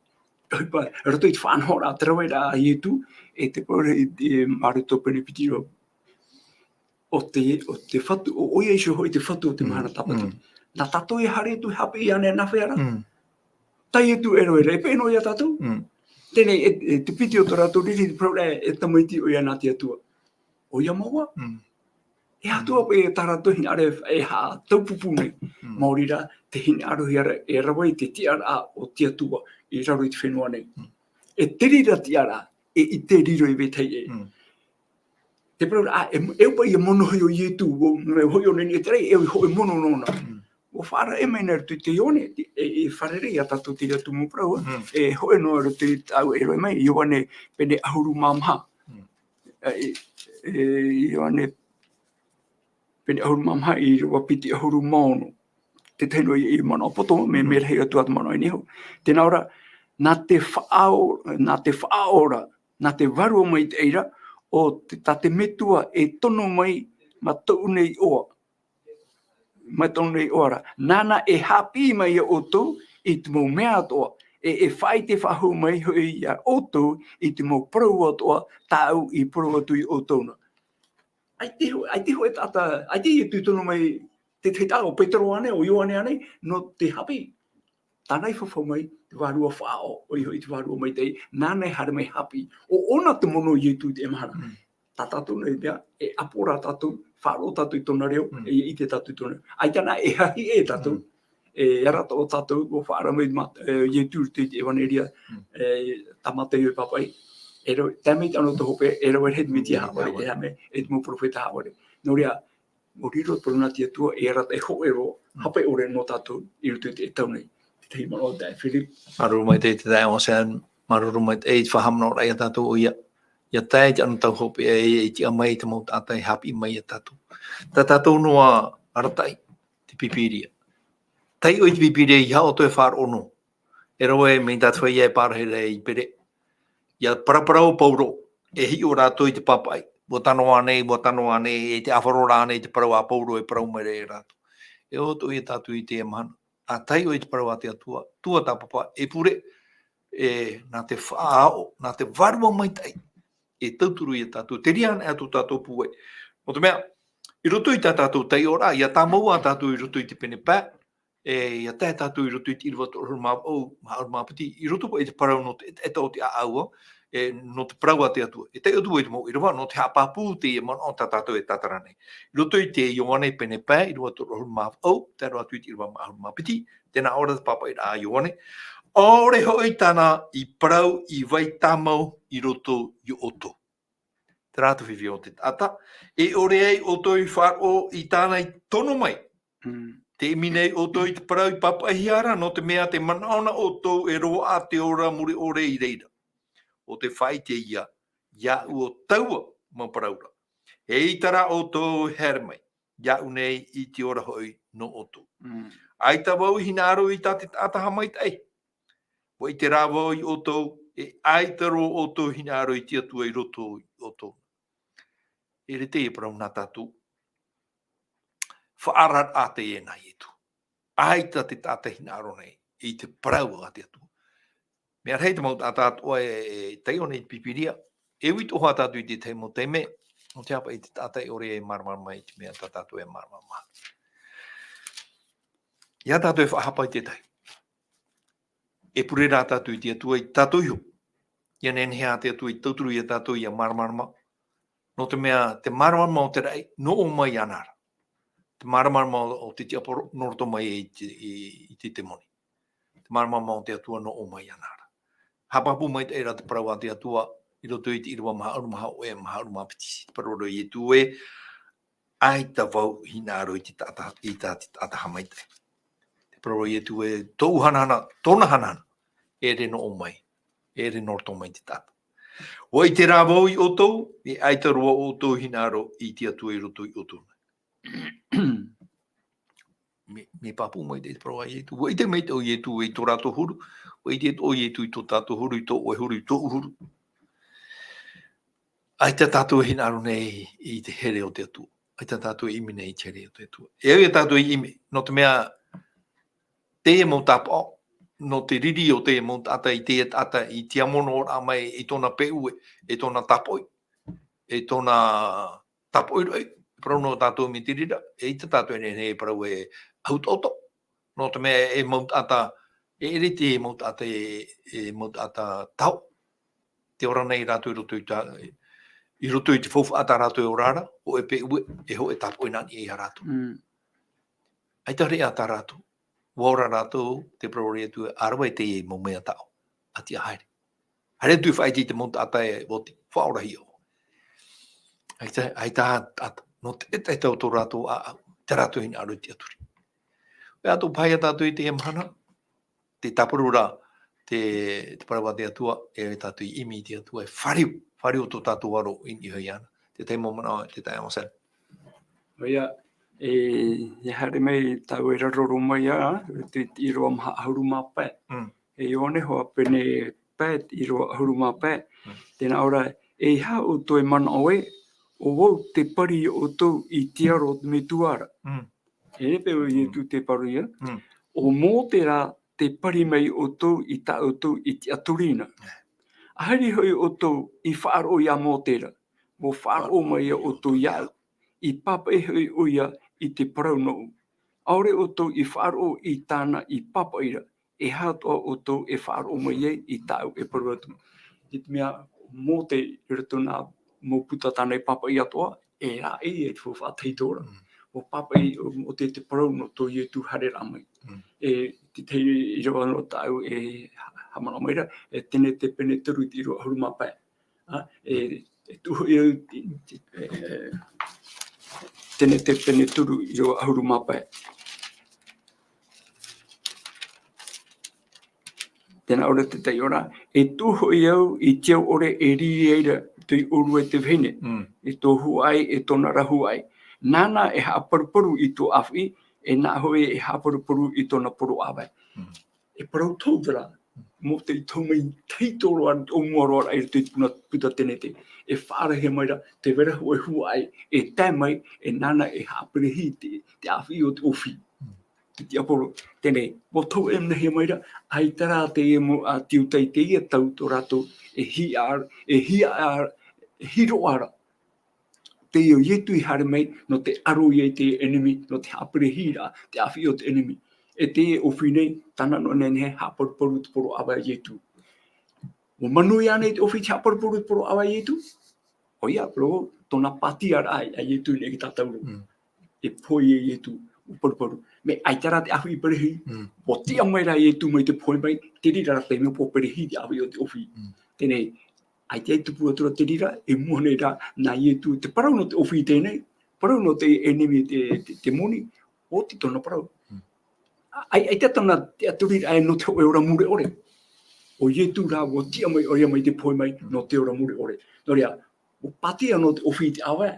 ʻOhipa, roto i te faʻanahoraʻa, te raveraʻa a Ietu, e te parau i te, mā roto pene piti roa. ʻO te, ʻo te fatu, ʻo, ʻoia iho hoʻi te fatu o te Mm. mahana tāpati. Mm. Nā tātou e haere atu e haʻapiʻi iāna e nāfea ra. Mm. Tā Ietu e rave ra, e peʻe noa iā tātou. Mm. Teie, e, e te piti o tō rātou riri, te parau ra, e tamaiti ʻoia nā te Atua. ʻOia mau ā. Mm. E aha atoʻa paʻi tā rātou hinaʻaro e haʻataupupū nei. Mm. Maori rā, te hinaʻarohia ra, e rave i te tiʻaraʻa o te Atua i raro i te fenua nei. Mm. E te reira tiʻaraʻa, e ʻite riro i vetahi ʻē. Mm. Te parau ra, ā, e, e au paʻi ia mono hoʻi ʻo Ietu, ʻua, ʻua hoʻi ʻōna i niʻa i te raʻi, e au i hōʻē mono nōna. Mm. ʻUa faʻaara mai nei i roto i te Ioane, e, e fārerei iā tātou te reira tumu parau, Mm. e hōʻē noa i roto i tāʻu e rave mai, Ioane pene ʻahuru mā maha. Mm. E, e, e, Ioane pene ʻahuru mā maha, ʻīrava piti ʻahuru mā ono. Te tahi noa i, i manaʻo poto, mea, Mm. mea rahi atu ā te manaʻo i niʻa iho. Tē nā ʻō ra, nā te faʻaʻo-, nā te faʻaʻo ra, nā te vārua maitaʻi ra, ʻo te, tā te Metua e tono mai, mā tōʻu nei iʻoa. Mā tōʻu nei iʻoa ra. Nāna e haʻapiʻi mai iā ʻoutou i te mau mea atoʻa, e, e faʻaʻite faʻahou mai hoʻi iā ʻoutou i te mau parau atoʻa, tāʻu i parau atu iā ʻoutou na. ʻAita ho-, ʻaita hōʻē taʻata, ʻaita Ietu i tono mai te tahi taʻata, ʻo Petero ānei, ʻo Ioane ānei, nō te haʻapiʻi. Tāna i fafau mai, te Vārua Faʻaʻo, ʻoia hoʻi te Vārua Maitaʻi, nāna e haere mai haʻapiʻi. ʻO ʻōna te mono o Ietu i teie mahana. Mm. Tā tātou nei mea, e ʻapo ra tātou, faʻaroʻo tātou i tōna reo, Mm. e ʻite tātou i tōna reo. ʻAita na e hahi ʻē tātou, Mm. e arataʻi tātou, ʻua faʻaara mai ma-, e, Ietu i te, te ʻevaneria, Mm. e, tā Māteo e pāpaʻi. E rave, tae mai te anotau hopeʻa, e rave rahi te Metia Mm, haʻavare, haʻavare. e haʻavare, e te mau perofeta haʻavare. Nō reira, ʻua riro te parau nā te Atua, e arataʻi hōʻē roa, Mm. hape ʻore nō tātou, i roto i te tau nei. Te tahi manaʻo, taeaʻe Philip. Māuruuru maitaʻi te taeaʻe Sam, māuruuru maitaʻi i te faʻahaʻamanaʻoraʻa iā tātou ʻoia. ʻIa tae te anotau hopeʻa e, e tiʻa mai te mau taʻata e haʻapiʻi mai iā tātou. Tā tātou noa arataʻi, te Pīpīria. Taiʻo i te Pīpīria, ʻeiaha ʻoutou e faʻaroʻo noa. E rave, mai tā te feiā e pārahi ra i Pere. ʻIa paraparau Pauro, e hiʻo rātou i te pāpaʻi. ʻUa tano ānei, ʻua tano ānei, e te ʻāfaro ra ānei te parau a Pauro e parau mai ra iā rātou. E ʻo tō ia tātou i teie mahana. ʻA taiʻo i te parau a te Atua, tuatāpapa, e pure, e, nā te faʻaʻo, nā te Vārua Maitaʻi. e tauturu ia tātou, te reira anaʻe atu tātou pūai. Nō te mea, i roto i tā tātou taiʻoraʻa, ʻia tāmau ā tātou i roto i te pene pae, e, ʻia tae tātou i roto i te ʻīrava toʻohuru mā vaʻu, mā ʻahuru mā piti, i roto paʻi i te parau nō te, e, e, o te ʻāʻau, e, nō te parau a te Atua. E taiʻo atu vau i te mau ʻīrava, nō te haʻapāpū teie manaʻo tā tātou e tātara nei. I roto i te Ioane pene pae, ʻīrava toʻohuru mā vaʻu, tae roa atu i te ʻīrava mā ʻahuru mā piti, tē nā ʻō ra te pāpaʻiraʻa a Ioane. ʻAore hoʻi tāna i parau i vai tāmau i roto ia ʻoutou. Terā te fifi o te taʻata, e ʻore ai ʻoutou i faʻaroʻo i tāna i tono mai. Mm. Tē ʻimi nei ʻoutou i te parau i pāpaʻihia ra, nō te mea tē manaʻo na ʻoutou e roaʻa te ora mure ʻore i reira. ʻO te faʻaʻite ia, iāʻu ʻo taua mau parau ra. ʻEita rā ʻoutou e haere mai, iāʻu nei i te ora hoʻi nō ʻoutou. Mm. ʻAita vau i hinaʻaro i tā te taʻata haʻamaitaʻi. ʻUa ʻite rā vau ia ʻoutou, e ʻaita roa ʻoutou hinaʻaro i te Atua i roto ia ʻoutou. E rite e parau nā tātou. Faʻaararaʻa teie nā Ietu. ʻAita te taʻata hinaʻaro nei i te parau a te Atua. Mea rahi te mau taʻata atoʻa e, e taiʻo nei i te Pīpīria, e uʻi atoʻa tātou i te tahi mau taime, nō te aha paʻi te taʻata e ʻore e māramarama i te mea tā tātou e māramarama. ʻIa tātou e faʻahapa i te tahi. E pure rā tātou i te Atua i tātou iho. ʻIa nehenehe ā te Atua i tauturu ia tātou ʻia māramarama. Nō te mea, te māramarama o te raʻi, nō ʻō mai iāna ra. Te māramarama o, o te tiaporo, nō roto mai i te, i, i te temoni. Te māramarama o te Atua, nō ʻō mai iāna ra. Haʻapāpū maitaʻi rā te parau a te Atua, i roto i te ʻīrava mā ʻahuru mā vaʻu, mā ʻahuru mā piti, te parau ra Ietu ē, ʻaita vau hinaʻaro i te taʻata, i tā te taʻata haʻamaitaʻi. Te parau ra Ietu ē, tōʻu hanahana, tōna hanahana, e ʻere nō ʻō mai, e ʻere nō roto mai te taʻata. ʻUa ʻite rā vau ia ʻoutou, e ʻaita roa ʻoutou hinaʻaro i te Atua i roto ia ʻoutou. Mea, mea pāpū maitaʻi te parau a Ietu. ʻUa ʻite maitaʻi ʻo Ietu ē i tō rātou huru, ʻua ʻite atoʻa ʻo Ietu i tō tātou huru, i tō ʻoe huru, i tōʻu huru. ʻAita tātou e hinaʻaro nei i te here o te Atua. ʻAita tātou e ʻimi nei i te here o te Atua. E au ia tātou e ʻimi, nō te mea, teie mau tāpaʻo, nō te riri o teie mau taʻata i teie taʻata i tiamono ra mai i tōna peʻue, e tōna tāpoʻi, e tōna tāpoʻi roʻi, parau nō tātou mai te reira, eʻita tātou e nehenehe e parau e ʻautaʻuta. Nō te mea e mau taʻata, e ʻere te mau taʻata e, e mau taʻata taho. Tē ora nei rātou i roto i tā, i roto i te faufaʻa tā rātou e ora ra, hōʻē peʻue, e hōʻē tāpoʻi nā niʻa ia rātou. Mm. ʻAita reʻa tā rātou, ʻua ora rātou, te parau ra Ietu ē, ʻa rave i teie mau mea taʻo, ʻa tiʻa haere. Haere atu i faʻaʻite i te mau taʻata e oti, faʻaorahia ʻoe. ʻAita, ʻaita, ʻaita, nō te, te, te, tō rātou ʻāʻau, tā rātou hinaʻaro i te tiʻaturi. ʻOia atoʻa paʻi ia tātou i teie mahana, tē tāparu ra te, te parau a te Atua, e tātou i ʻimi i te Atua, e fāriu, fāriu tō tātou aro i niʻa iāna. Te tahi mau manaʻo, te tahi mau sena. ʻOia, e, e haere mai tāua e raro roa mai ā, te, te ʻīrava maha ʻahuru mā pae. Mm. E Ioane hoa pene pae, te ʻīrava ʻahuru mā pae. Mm. Tē nā ʻō ra, eiaha ʻoutou e manaʻo ē, ʻo vau te pari ia ʻoutou i te aro o te Metua ra. Mm. E rave ʻo Ietu tē parau ia. Mm. ʻO Mōte rā tē pari mai ia ʻoutou i tā ʻoutou i tiʻaturi na. ʻAhiri hoʻi ʻoutou i faʻaroʻo ia Mōte ra, ʻua faʻaroʻo mai ia ʻoutou iāʻu, i pāpaʻi hoʻi ʻoia i te parau nōʻu. ʻAore ʻoutou i faʻaroʻo i tāna i pāpaʻi ra, e aha atoʻa ʻoutou e faʻaroʻo mai ai i tāʻu e parau atu. I te mea, Mōte, i roto nā mau puta tāna i pāpaʻi atoʻa, e rāʻau e te faufaʻa tahito ra. Mm. ʻUa pāpaʻi, ʻo, ʻo te, te parau nō tō Ietu haereraʻa mai. Mm. E, te tahi ʻīrava nō tāʻu e ha-, haʻamanaʻo mai ra, e Tenete pene toru te ʻīrava ʻahuru mā pae. Ā, e, e tuʻu hoʻi au, e, e, Tenete pene toru ʻīrava ʻahuru mā pae. Tē nā ʻō ra te taiʻoraʻa, e tuʻu hoʻi au i te ao ʻore e riri ai ra tei ʻōrua i te vahine, mm, e tō huaʻai, e tōna ra huaʻai. Nāna e haʻaparuparu i tō ʻāfiʻi, e nāna hoʻi e haʻaparuparu i tōna poro ʻāvae. Mm. E parau tō terā, Mōte i tae mai tahito roa, ʻōmua roa ra i roto i te puna, puta Tenete. E faʻaarahia mai ra, tē vai ra hōʻē huaʻai, e tae mai, e nāna e haʻaperehi te, te ʻāfiʻi o te ʻōfī. Mm. Te tiaporo, teie nei, ʻua tauʻaʻehia mai ra, ʻaita rā teie mau ʻāti Iuta i teie tau tō rātou, e hiaʻai, e hiaʻai, e hiroʻa ra. Teie ʻo Ietu i haere mai, nō te ʻaro ia i te ʻenemi, nō te haʻaperehiraʻa, te ʻāfiʻi o te ʻenemi. E teie ʻōfī nei, tāna noa nei e haʻaparuparu te poro ʻāvae a Ietu. ʻUa manuia ānei te ʻōfī i te haʻaparuparu te poro ʻāvae a Ietu? ʻOia, parau, tōna pātiaraʻa a Ietu i niʻa ia tātou ra. Mm. E pohe ia Ietu, ʻua paruparu. Mea ʻaita rā te ʻāfiʻi perehi, Mm. ʻua tiʻa mai rā Ietu mai te pohe mai, te reira rā te mea ʻua perehi te ʻāfiʻi o te ʻōfī. Mm. Teie nei, ʻaita e tupu atu ra te reira, e mua nei rā, nā Ietu, te parau nō te ʻōfī teie nei, parau nō te ʻenemi, te, te, te moni, ʻoti tōna parau. Mm. ʻAi, ʻaita tōna tiʻaturiraʻa nō te hōʻē ora mure ʻore. ʻO Ietu rā, ʻua tiʻa mai ʻoia mai te pohe mai, Mm. nō te ora mure ʻore. Nō reira, ʻua pātia nō te ʻōfī i te ʻāvae,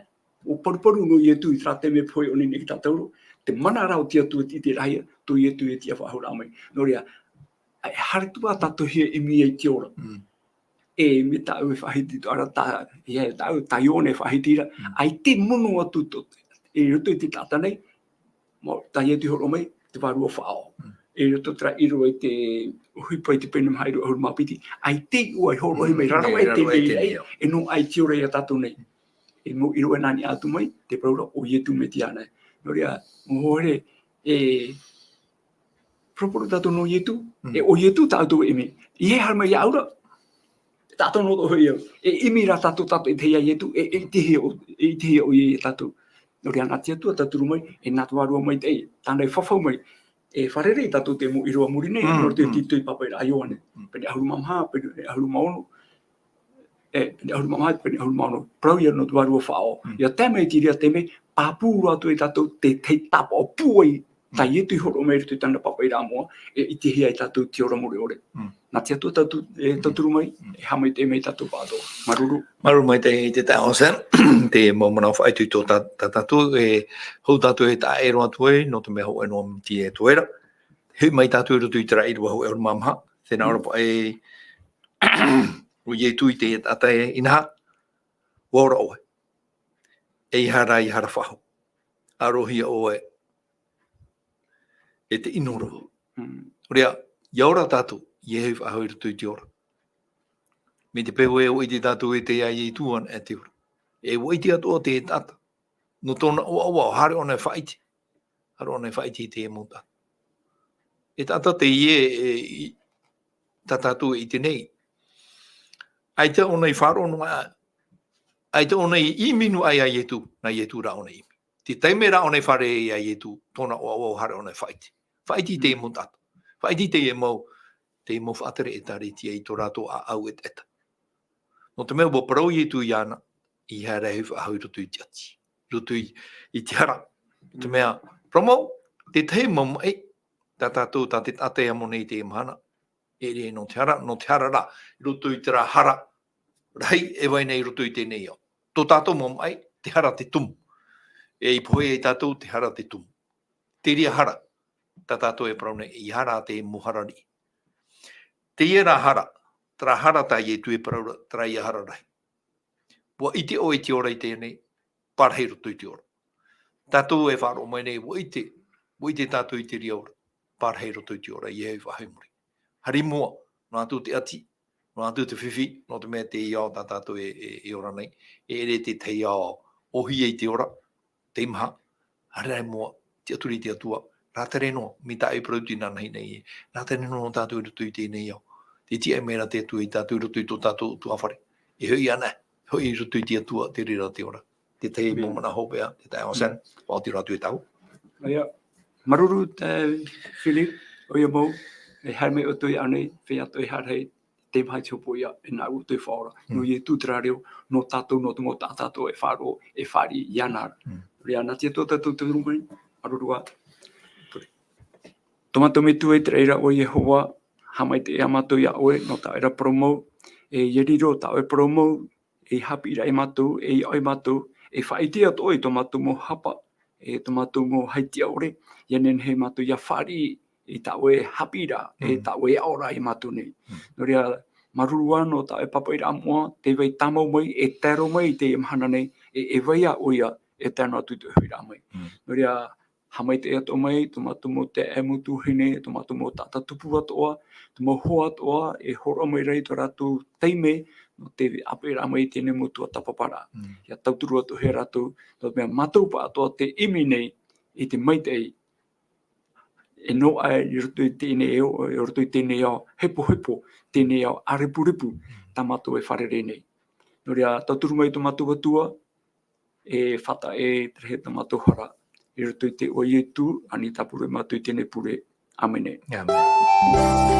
ʻua paruparu nō Ietu i terā taime e pohe ʻōna i niʻa ia tātou ra, te mana rā o te Atua i te rahi, tō Ietu e tiʻa faʻahou mai. Nō reira, e haere atu ā tātou e ʻimi ai i te ora. Mm. E mea tāʻu e faʻahiti atu ra tā, e tāʻu, tā Ioane e faʻahiti ra, Mm. ʻaita e mono atu tō, i roto i te taʻata nei, mā, tā Ietu i hōroʻa mai, te Vārua Faʻaō. Mm. I roto terā ʻīrava i te ʻohipa i te pene maha ʻīrava ʻahuru mā piti, ʻaita e iʻoa i hōroʻa mai, Mm. rarama e te Rarama e te mea, mea. e noaʻa i te ora ia tātou nei. E mau ʻīrava nā niʻa atu mai, te parau ra, ʻo Ietu Metia nei. Nō reira, mau hoa here, e, paruparu tātou nō Ietu, Mm. e ʻo Ietu tātou e ʻimi. ʻEiaha e haere mai iāʻu ra, tātou noa atoʻa hoʻi au. E ʻimi rā tātou, tātou e ʻitehia Ietu, e, e ʻitehia ʻo, e ʻitehia ʻoia ia tātou. Nō reira, nā te Atua e tauturu mai, e nā te Vārua Maitaʻi, tāna e fafau mai, e fārerei tātou i te mau ʻīrava a muri nei, Mm, nō te mm. tito i pāpaʻiraʻa a Ioane. Mm. Pene ʻahuru mā maha, pene ʻahuru mā ono, e, pene ʻahuru mā maha, pene ʻahuru mā ono. Parau ia nō te Vārua Faʻaō. Mm. ʻIa tae mai i te reira taime, pāpū roa atu ia tātou te, te tāpaʻo pūai, tā Mm. Ietu i hōroʻa mai i roto i tāna pāpaʻiraʻa moʻa, e ʻitehia ai tātou i te ora mure ʻore. Mm. Nā te Atua tātou, e, Mm. tauturu mai, Mm. e haʻamaitaʻi mai tātou pāʻatoʻa. Māuruuru. Māuruuru maitaʻi te taeaʻe Sam, te mau manaʻo faʻaitoito tā, tā tātou, e, hou tātou e taʻa ʻē roa atu ai, nō te mea hōʻē noa miniti e toe ra. Hoʻi mai tātou i roto i terā ʻīrava hōʻē ʻahuru mā maha, tē nā ʻō ra paʻi, ʻo Ietu i te taʻata e, inaha, ʻua ora ʻoe. ʻEiaha rā e hara faʻahou. ʻArohia ʻoe e te ʻino roa. Mm. Nō reira, ʻia ora tātou, ʻia hoʻi faʻahou i roto i te ora. Mai te peu ē ʻua ʻite tātou e tē ʻia Ietu anaʻe te ora. E ʻua ʻite atoʻa te taʻata. Nō tōna ʻoaʻoa, ʻua haere ʻōna e faʻaʻite. Haere ʻōna e faʻaʻite i te mau taʻata. E taʻata teie, e, i, tā tātou e ʻite nei. ʻAita ʻōna i faʻaroʻo noa, ʻaita ʻōna i ʻimi noa iā Ietu, nā Ietu rā ʻōna i ʻimi. Te taime rā ʻōna i fārerei iā Ietu, tōna ʻoaʻoa ʻua haere ʻōna e faʻaʻite. Faʻaʻite i te Mm. mau taʻata. Faʻaʻite i te mau, te mau faʻatere ʻĒtārētia i tō rātou ʻāʻau ʻetaʻeta. Nō te mea ʻua parau Ietu iāna, ʻeiaha rā e hoʻi faʻahou i roto i te ʻati. I roto i, i te hara. Nō te Mm. mea, parau mau, te tahi mau maʻi, tā tātou, tā te taʻata e amo nei i teie mahana, e ʻere nō te hara, nō te hara rā, i roto i terā hara rahi e vai nei i roto i teie nei ao. Tō tātou mau maʻi, te hara te tumu. E i pohe ai tātou te hara te tumu. Te reira hara, tā tātou e parau nei, ʻeiaha rā te mau hara riʻi. Teie rā hara, terā hara tā Ietu e parau ra, terā ïa hara rahi. ʻUa ʻite ʻoe i te ora i teie nei, pārahi i roto i te ora. Tātou e faʻaroʻo mai nei, ʻua ʻite, ʻua ʻite tātou i te reira ora, pārahi i roto i te ora, ʻeiaha e faʻahou i muri. Haere i mua, noa atu te ʻati, noa atu te fifi, nō te mea teie ao tā tātou e, e, e ora nei, e ʻere te tahi ao ʻōhie i te ora, teimaha, haere i mua, tiʻaturi i te Atua, rātere noa, mai tāʻu e parau atu inanahi nei, rātere noa tātou i roto i teie nei ao. Tē tiaʻi mai ra te Atua ia tātou i roto i tō tātou ʻutuāfare. E hoʻi anaʻe, hoʻi i roto i te Atua, te reira te ora. Te tahi mau Mm. manaʻo hopeʻa, te taeaʻe Sam, Mm. faʻaoti roa atu e tāua. ʻOia, māuruuru, e, Philip, ʻoia mau, e haere mai ʻoutou iāʻu nei, feiā atoʻa e haere, teimaha i te hopoiʻa, e nāʻu ʻoutou e faʻaora. Mm. Nō Ietu terā reo, nō tātou, nō te mau taʻata atoʻa e faʻaroʻo, e fāriʻi iāna ra. Mm. Reira, nā te Atua tātou te turu mai, māuruuru ā. Tō mātou Metua i te raʻi ra ʻo Iehova, haʻamaitaʻi ā mātou iā ʻoe, nō tā ʻoe ra parau mau, e, ʻia riro tā ʻoe parau mau, ei haʻapiʻiraʻa ia mātou, e ʻia ʻoe mātou, e faʻaʻite atoʻa i tō mātou mau hapa, e tō mātou mau haʻapiʻiraʻa ʻore, ʻia nehenehe mātou ʻia fāriʻi i tā ʻoe haʻapiʻiraʻa, e Mm. tā ʻoe aʻoraʻa ia mātou nei. Mm. Nō reira, māuruuru ā nō tā ʻoe pāpaʻiraʻa moʻa, tē vai tāmau mai, e tae roa mai i teie mahana nei, e, e vai ā ʻoia, e tae noa atu i te ʻohiparaʻa mai. Mm. Nō reira, haʻamaitaʻi atoʻa mai, tō mātou mau taeaʻe mau tuahine, tō mātou mau taʻata tupu atoʻa, tō mau hoa atoʻa, e hōroʻa mai ra i tō rātou taime, nō te ʻāpeʻeraʻa mai i teie mau tuatāpaparaʻa. Mm. ʻIa tauturu atu hoʻi rātou, nō te mea mātou pāʻatoʻa tē ʻimi nei i te maitaʻi, e noaʻa i roto i teie nei ao, i roto i teie nei ao hepohepo, teie nei ao ʻārepurepu, tā mātou e fārerei nei. Nō reira, tauturu mai tō mātou Atua, e faʻataʻa, e terehia tā mātou hara, i roto i te iʻoa o Ietu, ānei tāpura mātou i teie pure. ʻĀmene. ʻĀmene.